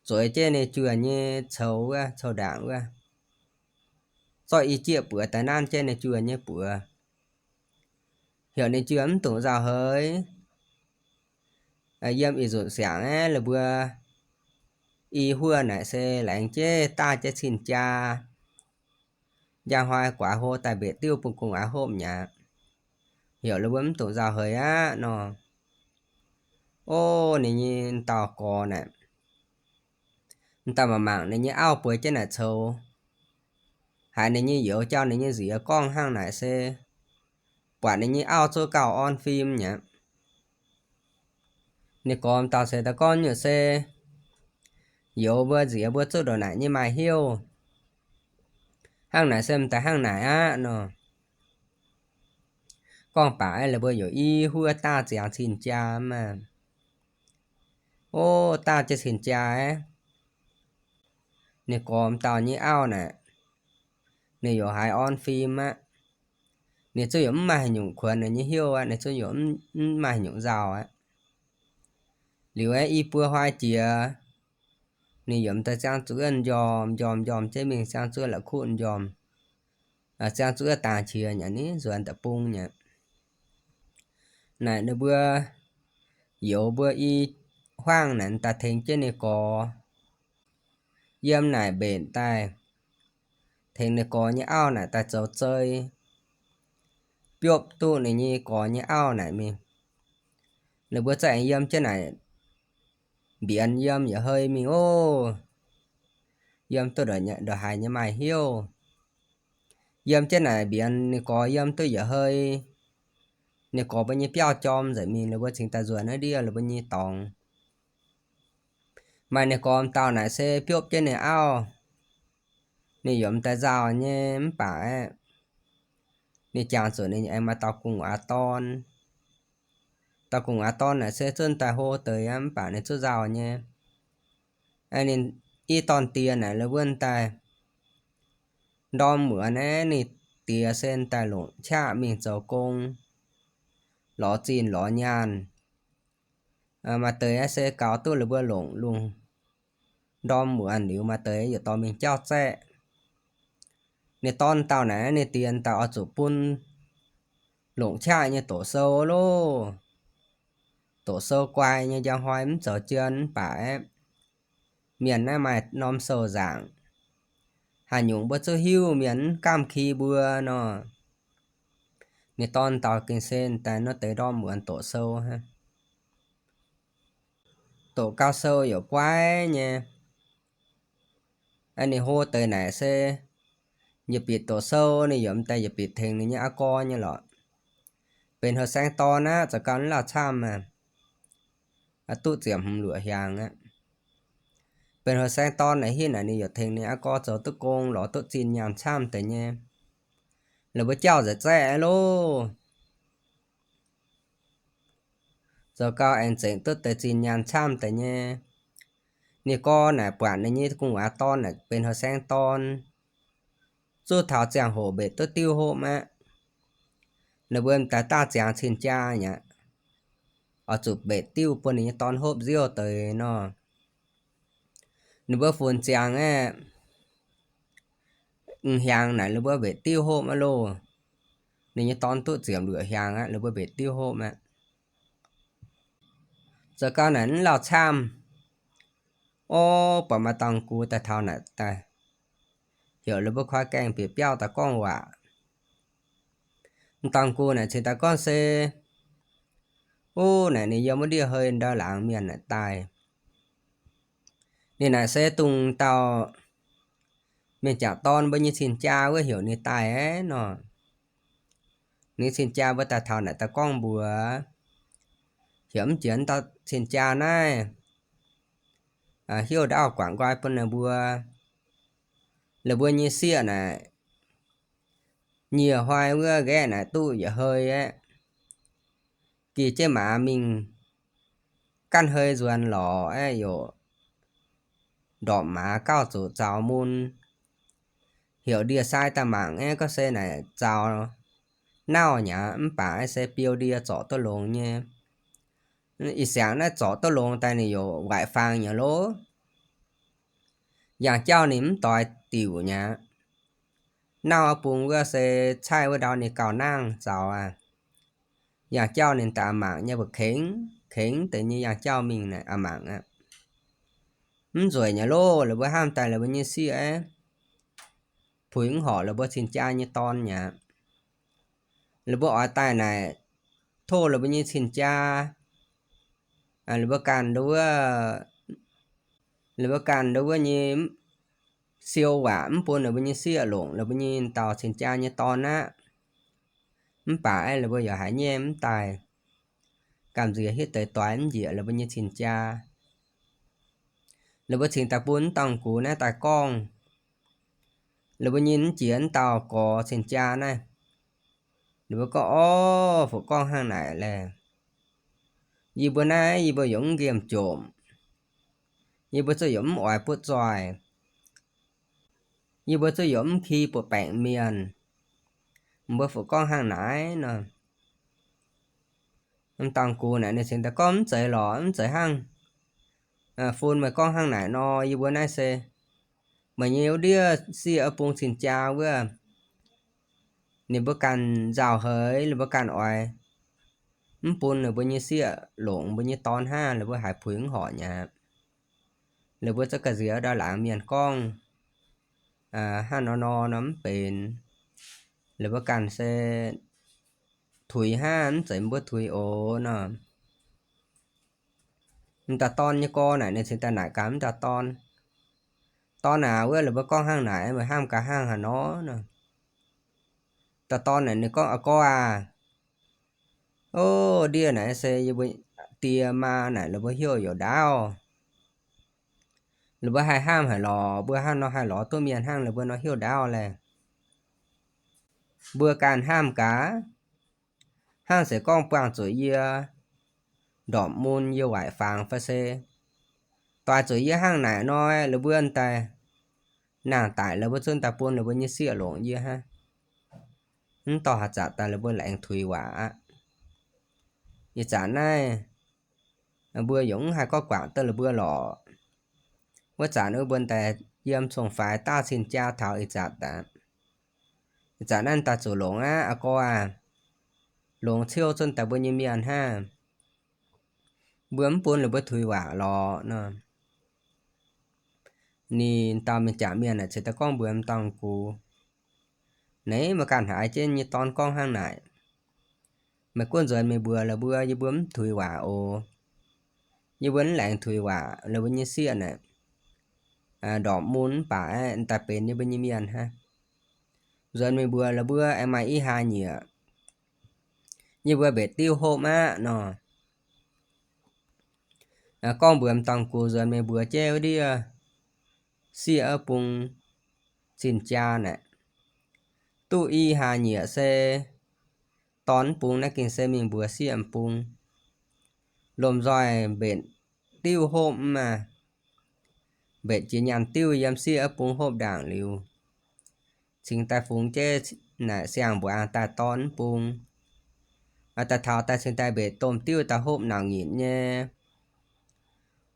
zueiz jienv ninh juoh nyei coux wuov, coux ndaangc wuov, zorqv i jieqv buoz daaih nanv jienv ninh juoh nyei buoz, heuc ninh juoh mv dungx nzauh heix. Yiem ih nzunc siangx aeqv, la'mbuo i huoqv naaic se laengz jienv daav jienv cin-jaa. Njang hnoi guaax hlo daaih mbetc diuv bun gu'nguaaz hopv mi'aqv. Heuc la'mbuo mv dungx nzauh heix aqv nor. Ov, ninh nyei dauh gorx naaic, m'daaih mangc mangc ninh nyei auv bueix jienv naaic coux, haiz ninh nyei youz jauv ninh nyei nziez gorngv hnangv naaic se buatc ninh nyei auv zuov gauh orn fim mi'aqv. Ninh gorx m'dauh se daaih gorngv nyungc se, youz mbuo nziez mbuo zuqv ndongc naaic nyei maaih hnyouv. Hnangv naaic se m'daaih hnangv naaic aqv nor. Gorngv baac aeqv, la'mbuo yaac i huoqv daav ziangx cin-jaa maah. Ov, daav jienv cin-jaa aeqv, ninh gorx m'dauh nyei auv naaic, ninh yaac haiz orn fim aqv. Ninh zungv yaac mv maaih haaix nyungc kuonx ninh nyei hnyouv aqv. Ninh zungv yaac mv maaih haaix nyungc nzauh aqv. Liuz aeqv, i buo hnoi jiex, ninh yaac m'daaih ziangh zuqc wuov m'njormh, m'njormh, m'njormh jienv mingh ziangh zuqc wuov la'kuqv m'njormh, ziangh zuqc wuov dangx qiex nyei, ninh nzuonx deic-bung nyei. Naaic ninh mbuo youz mbuo i huaang naaic daaih tengx jienv ninh gorx yiem naaic mbenc daaih, tengx ninh gorx nyei auv naaic daaih zoux zei, biopv duqv ninh nyei gorx nyei auv naaic mingh. Ninh mbuo za'gengh yiem jienv naaic mbienx yiem yietc hei mingh ov. Yiem duqv ndongc haaix nyei maaih hnyouv. Yiem jienv naaic mbienx ninh gorx yiem duqv yietc hei, ninh gorx mbuo nyei biauv jorm nzengc mingh, ninh mbuo cingx daaih nzuonx naaiv ndiev ninh mbuo nyei dorngx. Maaih ninh gorx m'dauh naaic se biopv jienv ninh auv, ninh yaac m'daaih nzauh nyei mv baac aeqv, ninh jangx zuqc ninh aengx maaih dauh gu'nguaaz dorn. Dauh gu'nguaaz dorn naaic se zunv daaih hlo deix aqv mv baac ninh zungv nzauh nyei. Ninh i dorn-diex naaic la'wuonv daaih ndorm muonz aeqv, ninh diex se daaih longc qaqv mingh zoux gong, lorz zinh lorz nyaanh. Maaih deix se gaux duqv la'mbuo longc lungh ndorm muonz liuz, maaih deix yietc dorh mingh jauv zaeqv. Ninh dorn dauh naaic ninh diex daaih oix zuqc bun longc qaqv nyei doqc sou loh. Doqc sou guai nyei njang hnoi mv zoux jien mv baac aeqv, mienh naaiv maaih norm sou nzaangc, haaix nyungc mbuo zungv hiuv, mienh mv gaamv ki mbuo nor. Ninh dorn dauh gengh se daaih nor deix ndorm muonz doqc sou hnangv. doqc gau sou yaac guaiv nyei. Ninh hlo deix naaic se yietc bieqc doqc sou, ninh yaac m'daaih yietc bieqc tengx ninh nyei aqv gorx nyei lorqc. Benx houh saengv dorn aqv, zoux gau mv lauh camv aqv, duqv ziepc hmz luoqc hiaangx aqv. Benx houh saengv dorn naaic hinv naaic ninh yaac tengx ninh aqv gorx zoux duqv gong, lorz duqv zinh nyaanh camv deix nyei. La'buo jauv nzengc zaeqv loh. Zoux gau aengx zengc duqv deix zinh nyaanh camv deix nyei. Ninh gorx naaic buatc ninh nyei gu'nguaaz dorn naaic benx houh saengv dorn, zuqc taux ziangh hoc mbetc duqv diuv hopv aqv. Ninh mbuo m'daaih daav ziangx cing-jaa aqv, oix zuqc mbetc diuv bun ninh nyei dorn hopv nziouv deix nor. Ninh mbuo funx ziangx aeqv, hiaangx naaic ninh mbuo mbetc diuv hopv aqv loh. Ninh nyei dorn duqv ziepc luoqc hiaangx aqv, ninh mbuo mbetc diuv hopv aqv. Zoux gau naaic mv lauh camv. Orv, buatc m'dauh gux daaih taux naaic daaih, heuc ninh mbuo koi gaengh bieqc biauv daaih gorngv waac. M'dauh gux naaic cingx daaih gorngv se, Uv, naaic ninh yiem wuov ndiev hei ndau laangz mienh naaic daaih. Ninh naaic se dongh dauh mienh jangc dorn mbuo nyei cing-jaa wuov heuc ninh daaih aqv nor. Ninh cing-jaa mbuo daaih taux naaic daaih gorngv mbuox, heuc mv jiex dauh cing-jaa naaiv heuc ndaauv guangc nqoi bun ninh mbuo. Ninh mbuo nyei sieqv naaic, nyieh hnoi wuov nqaeqv naaic duqv yietc hei aqv. Gih jienv maaz mingh ganh hei nzuonx lorz aeqv, yaac ndorpc maaz gauh zuqc zaux mun. Heuc ndie-sai daaih mangc aeqv, gorngv se naaic zaux nauv nyei aqv, mv baac aeqv se biou ndie zorc duqv longx nyei. Ih siangx naaiv zorc duqv longx daaih ninh yaac waaic faang nyei loh. Yangh jauv ninh mv doix diuc nyei aqv. Nauv bung wuov se caih wuov ndau ninh gauh nangh zaux aqv. Yangh jauv ninh daaih a'mangc nyei, mbuo kengx kengx deix nyei yangh jauv mingh naaic a'mangc aqv. Mv nzueic nyei loh, la'buo hnamv daaih la'buo nyei sieqv aeqv, puix mv horc la'buo cing-jaa nyei dorn nyei aqv. La'buo oix daaih naaic tov la'buo nyei cing-jaa, la'buo ganh nduov, la'buo ganh nduov wuov nyei siou waac mv bun la'buo nyei sieqv longc la'buo nyei dauh cing-jaa nyei dorn aqv. Mv baac aeqv, la'buo yaac haiz nyei mv daaih gamh nziex hietv deix doix mv njiec la'buo nyei cing-jaa. La'buo cingx daaih bun mv dauh gux naaiv daaih gorngv. La'buo nyei mv jiex mv dauh gorx cing-jaa naaiv. La'buo gorngv, Orv, fu gorngv hnangv naaic laeh. Yie mbuo naaiv, yie mbuo yaac mv nqemh jomc. Yie mbuo zuqc yaac mv oix butv zoih. Yie mbuo zuqc yaac mv ki buoqc baengc mienh. Mbuo fu gorngv hnangv naaic nor. Mv dauh gux naaic ninh cingx daaih gorngv, Mv zeiz lorqc, mv zeiz hnangv. Fun meih gorngv hnangv naaic nor, yie mbuo naaiv se meih nyei wuov ndiev sieqv bung cing-jaa wuov, ninh mbuo ganh nzauh haic, ninh mbuo ganh oix mv bun ninh mbuo nyei sieqv longc mbuo nyei dorn hnangv, ninh mbuo haiz puix mv horc nyei aqv. Ninh mbuo za'gengh nziex ndau laangz mienh gorngv hnangv nor nor nor mv benx. Ninh mbuo ganh se tuix hnangv, mv zeiz mbuo tuix oc nor. M'daaih dorn nyei gorx naaic ninh cingx daaih naaic gaax m'daaih dorn, Dorn aac, wuov ninh mbuo gorngv hnangv naaic, meih hnamv gaax hnangv haaix nor nor. M'daaih dorn naaic ninh gorngv, Aa gorx aac, o, ndiev naaic se yie mbuo die maa naaic, ninh mbuo heuc youc ndaauv. Ninh mbuo haih hnamv haic lorqc, mbuo hnangv nor haih lorz duqv mienh hnangv ninh mbuo nor heuc ndaauv laeh. Mbuo ganh hnamv gaax, hnangv se gorngv buangh zuqc yie ndorpc mun yie waaic fangx fai se doix zuqc yie hnangv naaic nor, la'buo daaih nangh daic la'buo zunv daaih bun la'buo nyei sieqv longc yie hnangv. Mv dorh haaix zanc daaih la'buo laengz tuix waac aqv. Ih zanc naaiv mbuo yaac mv haih gorngv guangc duqv la'buo lorqc. Wuov zanc wuov mbuo daaih yiem cong-faix daav cing-jaa taux ih zanc aqv. Ih zanc naaiv daaih zuqc longc aqv, aa gorx aac, longc ciouv zunv daaih mbuo nyei mienh hnangv. Mbuo mv bun la'buo tuix waac lorqc nor. Ninh dauh mienh jangc mienh aeqv, cingx daaih gorngv mbuox m'dauh gux, Naaiv meih ganh haiz jienv nyei dorn gorngv hnangv naaic, meih gunv nzuonx mingh mbuox la'buo, yie mbuo mv tuix waac oc. yie mbuo mv laengz tuix waac la'buo nyei sieqv naaic, ndorpc mun mv baac aeqv, daaih benx yie mbuo nyei mienh hnangv. Nzuonx mingh mbuox la'buo aengx maaih i haa nyieqc, yie mbuo mbetc diuv hopv aqv nor. Gorngv mbuox m'dorngx-gux nzuonx mingh mbuox jienv wuov ndiev sieqv wuov bung cin-jaa naaic, duqv i haa nyieqc se dorn mv bung naaiv gengh se mingh mbuox sieqv m'bung. Lomh nzoih mbetc diuv hopv mv maah, mbetc jiex nyaanh diuv yiem sieqv wuov bung hopv ndaangc liuz, cingx daaih fungx jienv naaic siang-mbuoqc-aang daaih dorn mv bung. Daaih taux daaih cingx daaih mbetc domh diuv daaih hopv nauc nyitc nyei.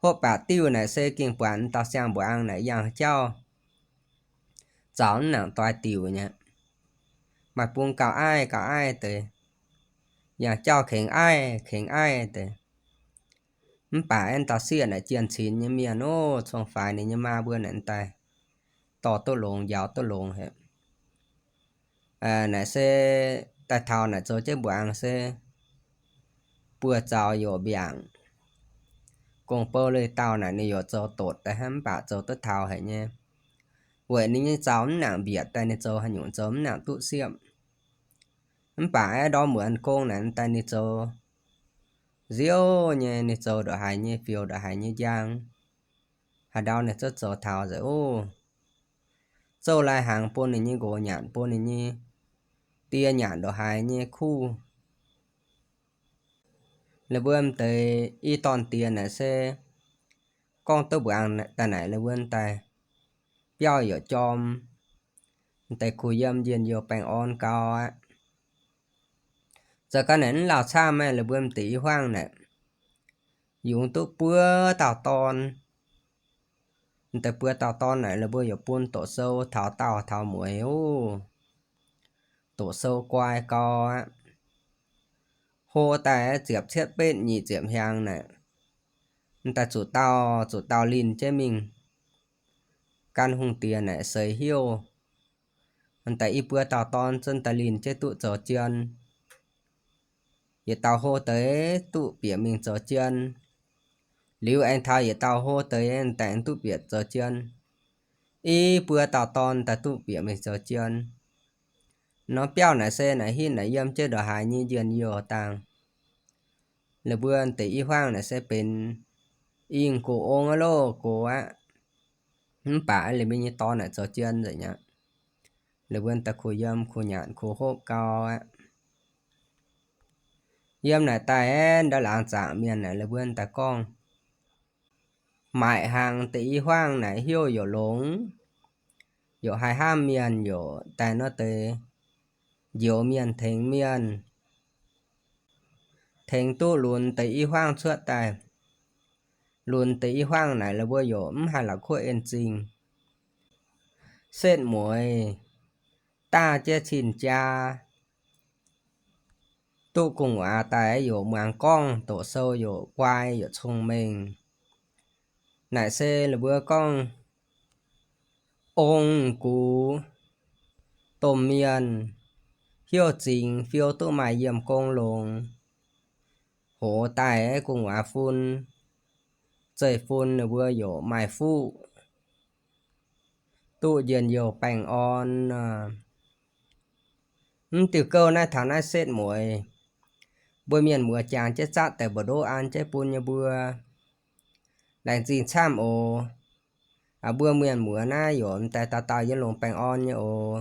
Hopv baac diuv naaic se gengh buatc dauh siang-mbuoqc-aang naaic yangh jauv zaux mv nangc doix diuc nyei. Maaih bung gauh aiv gauh aiv deix, yangh jauv kengx aiv kengx aiv deix. Mv baac aeqv, dauh sieqv naaic jien-cinx nyei mienh oc, cong-faix ninh nyei maa mbuo naaic daaih dorh duqv longx, njaaux duqv longx haic. Naaic se daaih taux naaic zoux jienv mbuoqc-aang se buoz-zaux youc mbiaangc. Gong-bou lui-dauh naaic ninh youc zoux dotc daaih hnangv, mv baac zoux duqv taux haic nyei. Weic ninh nyei zaux mv nangc mbietc daaih ninh zoux haaix nyungc zoux mv nangc duqv siepv. Mv baac aeqv, ndorm muonz gong naaic daaih ninh zoux nziouv nyei, ninh zoux ndongc haaix nyei fioux ndongc haaix nyei njang. Haaix ndau ninh zungv zoux taux nzengc oc. Zouv lai-hnaangx bun ninh nyei nqox nyanc, bun ninh nyei die nyanc ndongc haaix nyei kuv. La'buo m'deix i dorn diex naaic se gorngv duqv mbuoqc daaih naaic, la'buo daaih biauv youc jorm, m'deix kuh yiem njien-youh baengh orn gau aqv. Zoux gau naaic mv lauh camv maah, la'buo m'deix i hmuangv naaic yungz duqv buo dauh dorn. M'deix buo dauh dorn naaic la'buo youc bun doqc sou taux daauh taux mueiz oc. Doqc sou guai gau aqv. Hlo daaih ziepc cietv betv nyic ziepc hnyangx naaic, m'daaih zuqc dauh zuqc dauh linh jienv mingh. Gan hungh diex naaic seix hnyouv. M'daaih i buo dauh dorn zunv daaih linh jienv duqv zoux jien. Yietc dauh hlo deix duqv bieqc mingh zoux jien. Liuz aengx taux yietc dauh hlo deix m'daaih duqv bieqc zoux jien. I buo dauh dorn daaih duqv bieqc mingh zoux jien. Norm biauv naaic se naaic hitv naaic yiem jienv ndongc haaix nyei njien-youh dangh. La'buo m'deix i hmuangv naaic se benx i gox ong aqv loh, gox aqv. Mv baac liuz mingh nyei dorn naaic zoux jien nzengc aqv. La'buo daaih kuh yiem kuh nyanc kuh hopv gau aqv. Yiem naaic daaih aeqv, ndau laangz zaangc mienh naaic la'buo daaih gorngv, maaic hnaangx deix i hmuangv naaic hnyouv youc longx, youc haih hnamv mienh, youc daaih nor deix njoux mienh tengx mienh, tengx duqv lunx deix i hmuangv cuotv daaih. Lunx deix i hmuangv naaic la'buo youc mv haih la'kuqv en zingh. Setv mueiz daav jienv cin-jaa, duqv gu'nguaaz daaih youc muangx gorngv, doqc sou youc guai youc cong-mengh. Naaic se la'buo gorngv ong-gux domh mienh, hnyouv zingx fiou duqv maaih yiem gong longx, hoz daaih gu'nguaaz fun, zeiv-fun ninh mbuo youc maaih fuqv, duqv njien-youh baengh orn. Mv diuh gouv naaiv taux naaiv setv mueiz, mbuo mienh muoz jangx jienv zatv daaih mbu'ndoqv an jienv bun nyei mbuo. Laengz zingh camv oc. Aa, mbuo mienh muoz naaiv youc m'daaih dauh dauh yiem longx baengh orn nyei oc.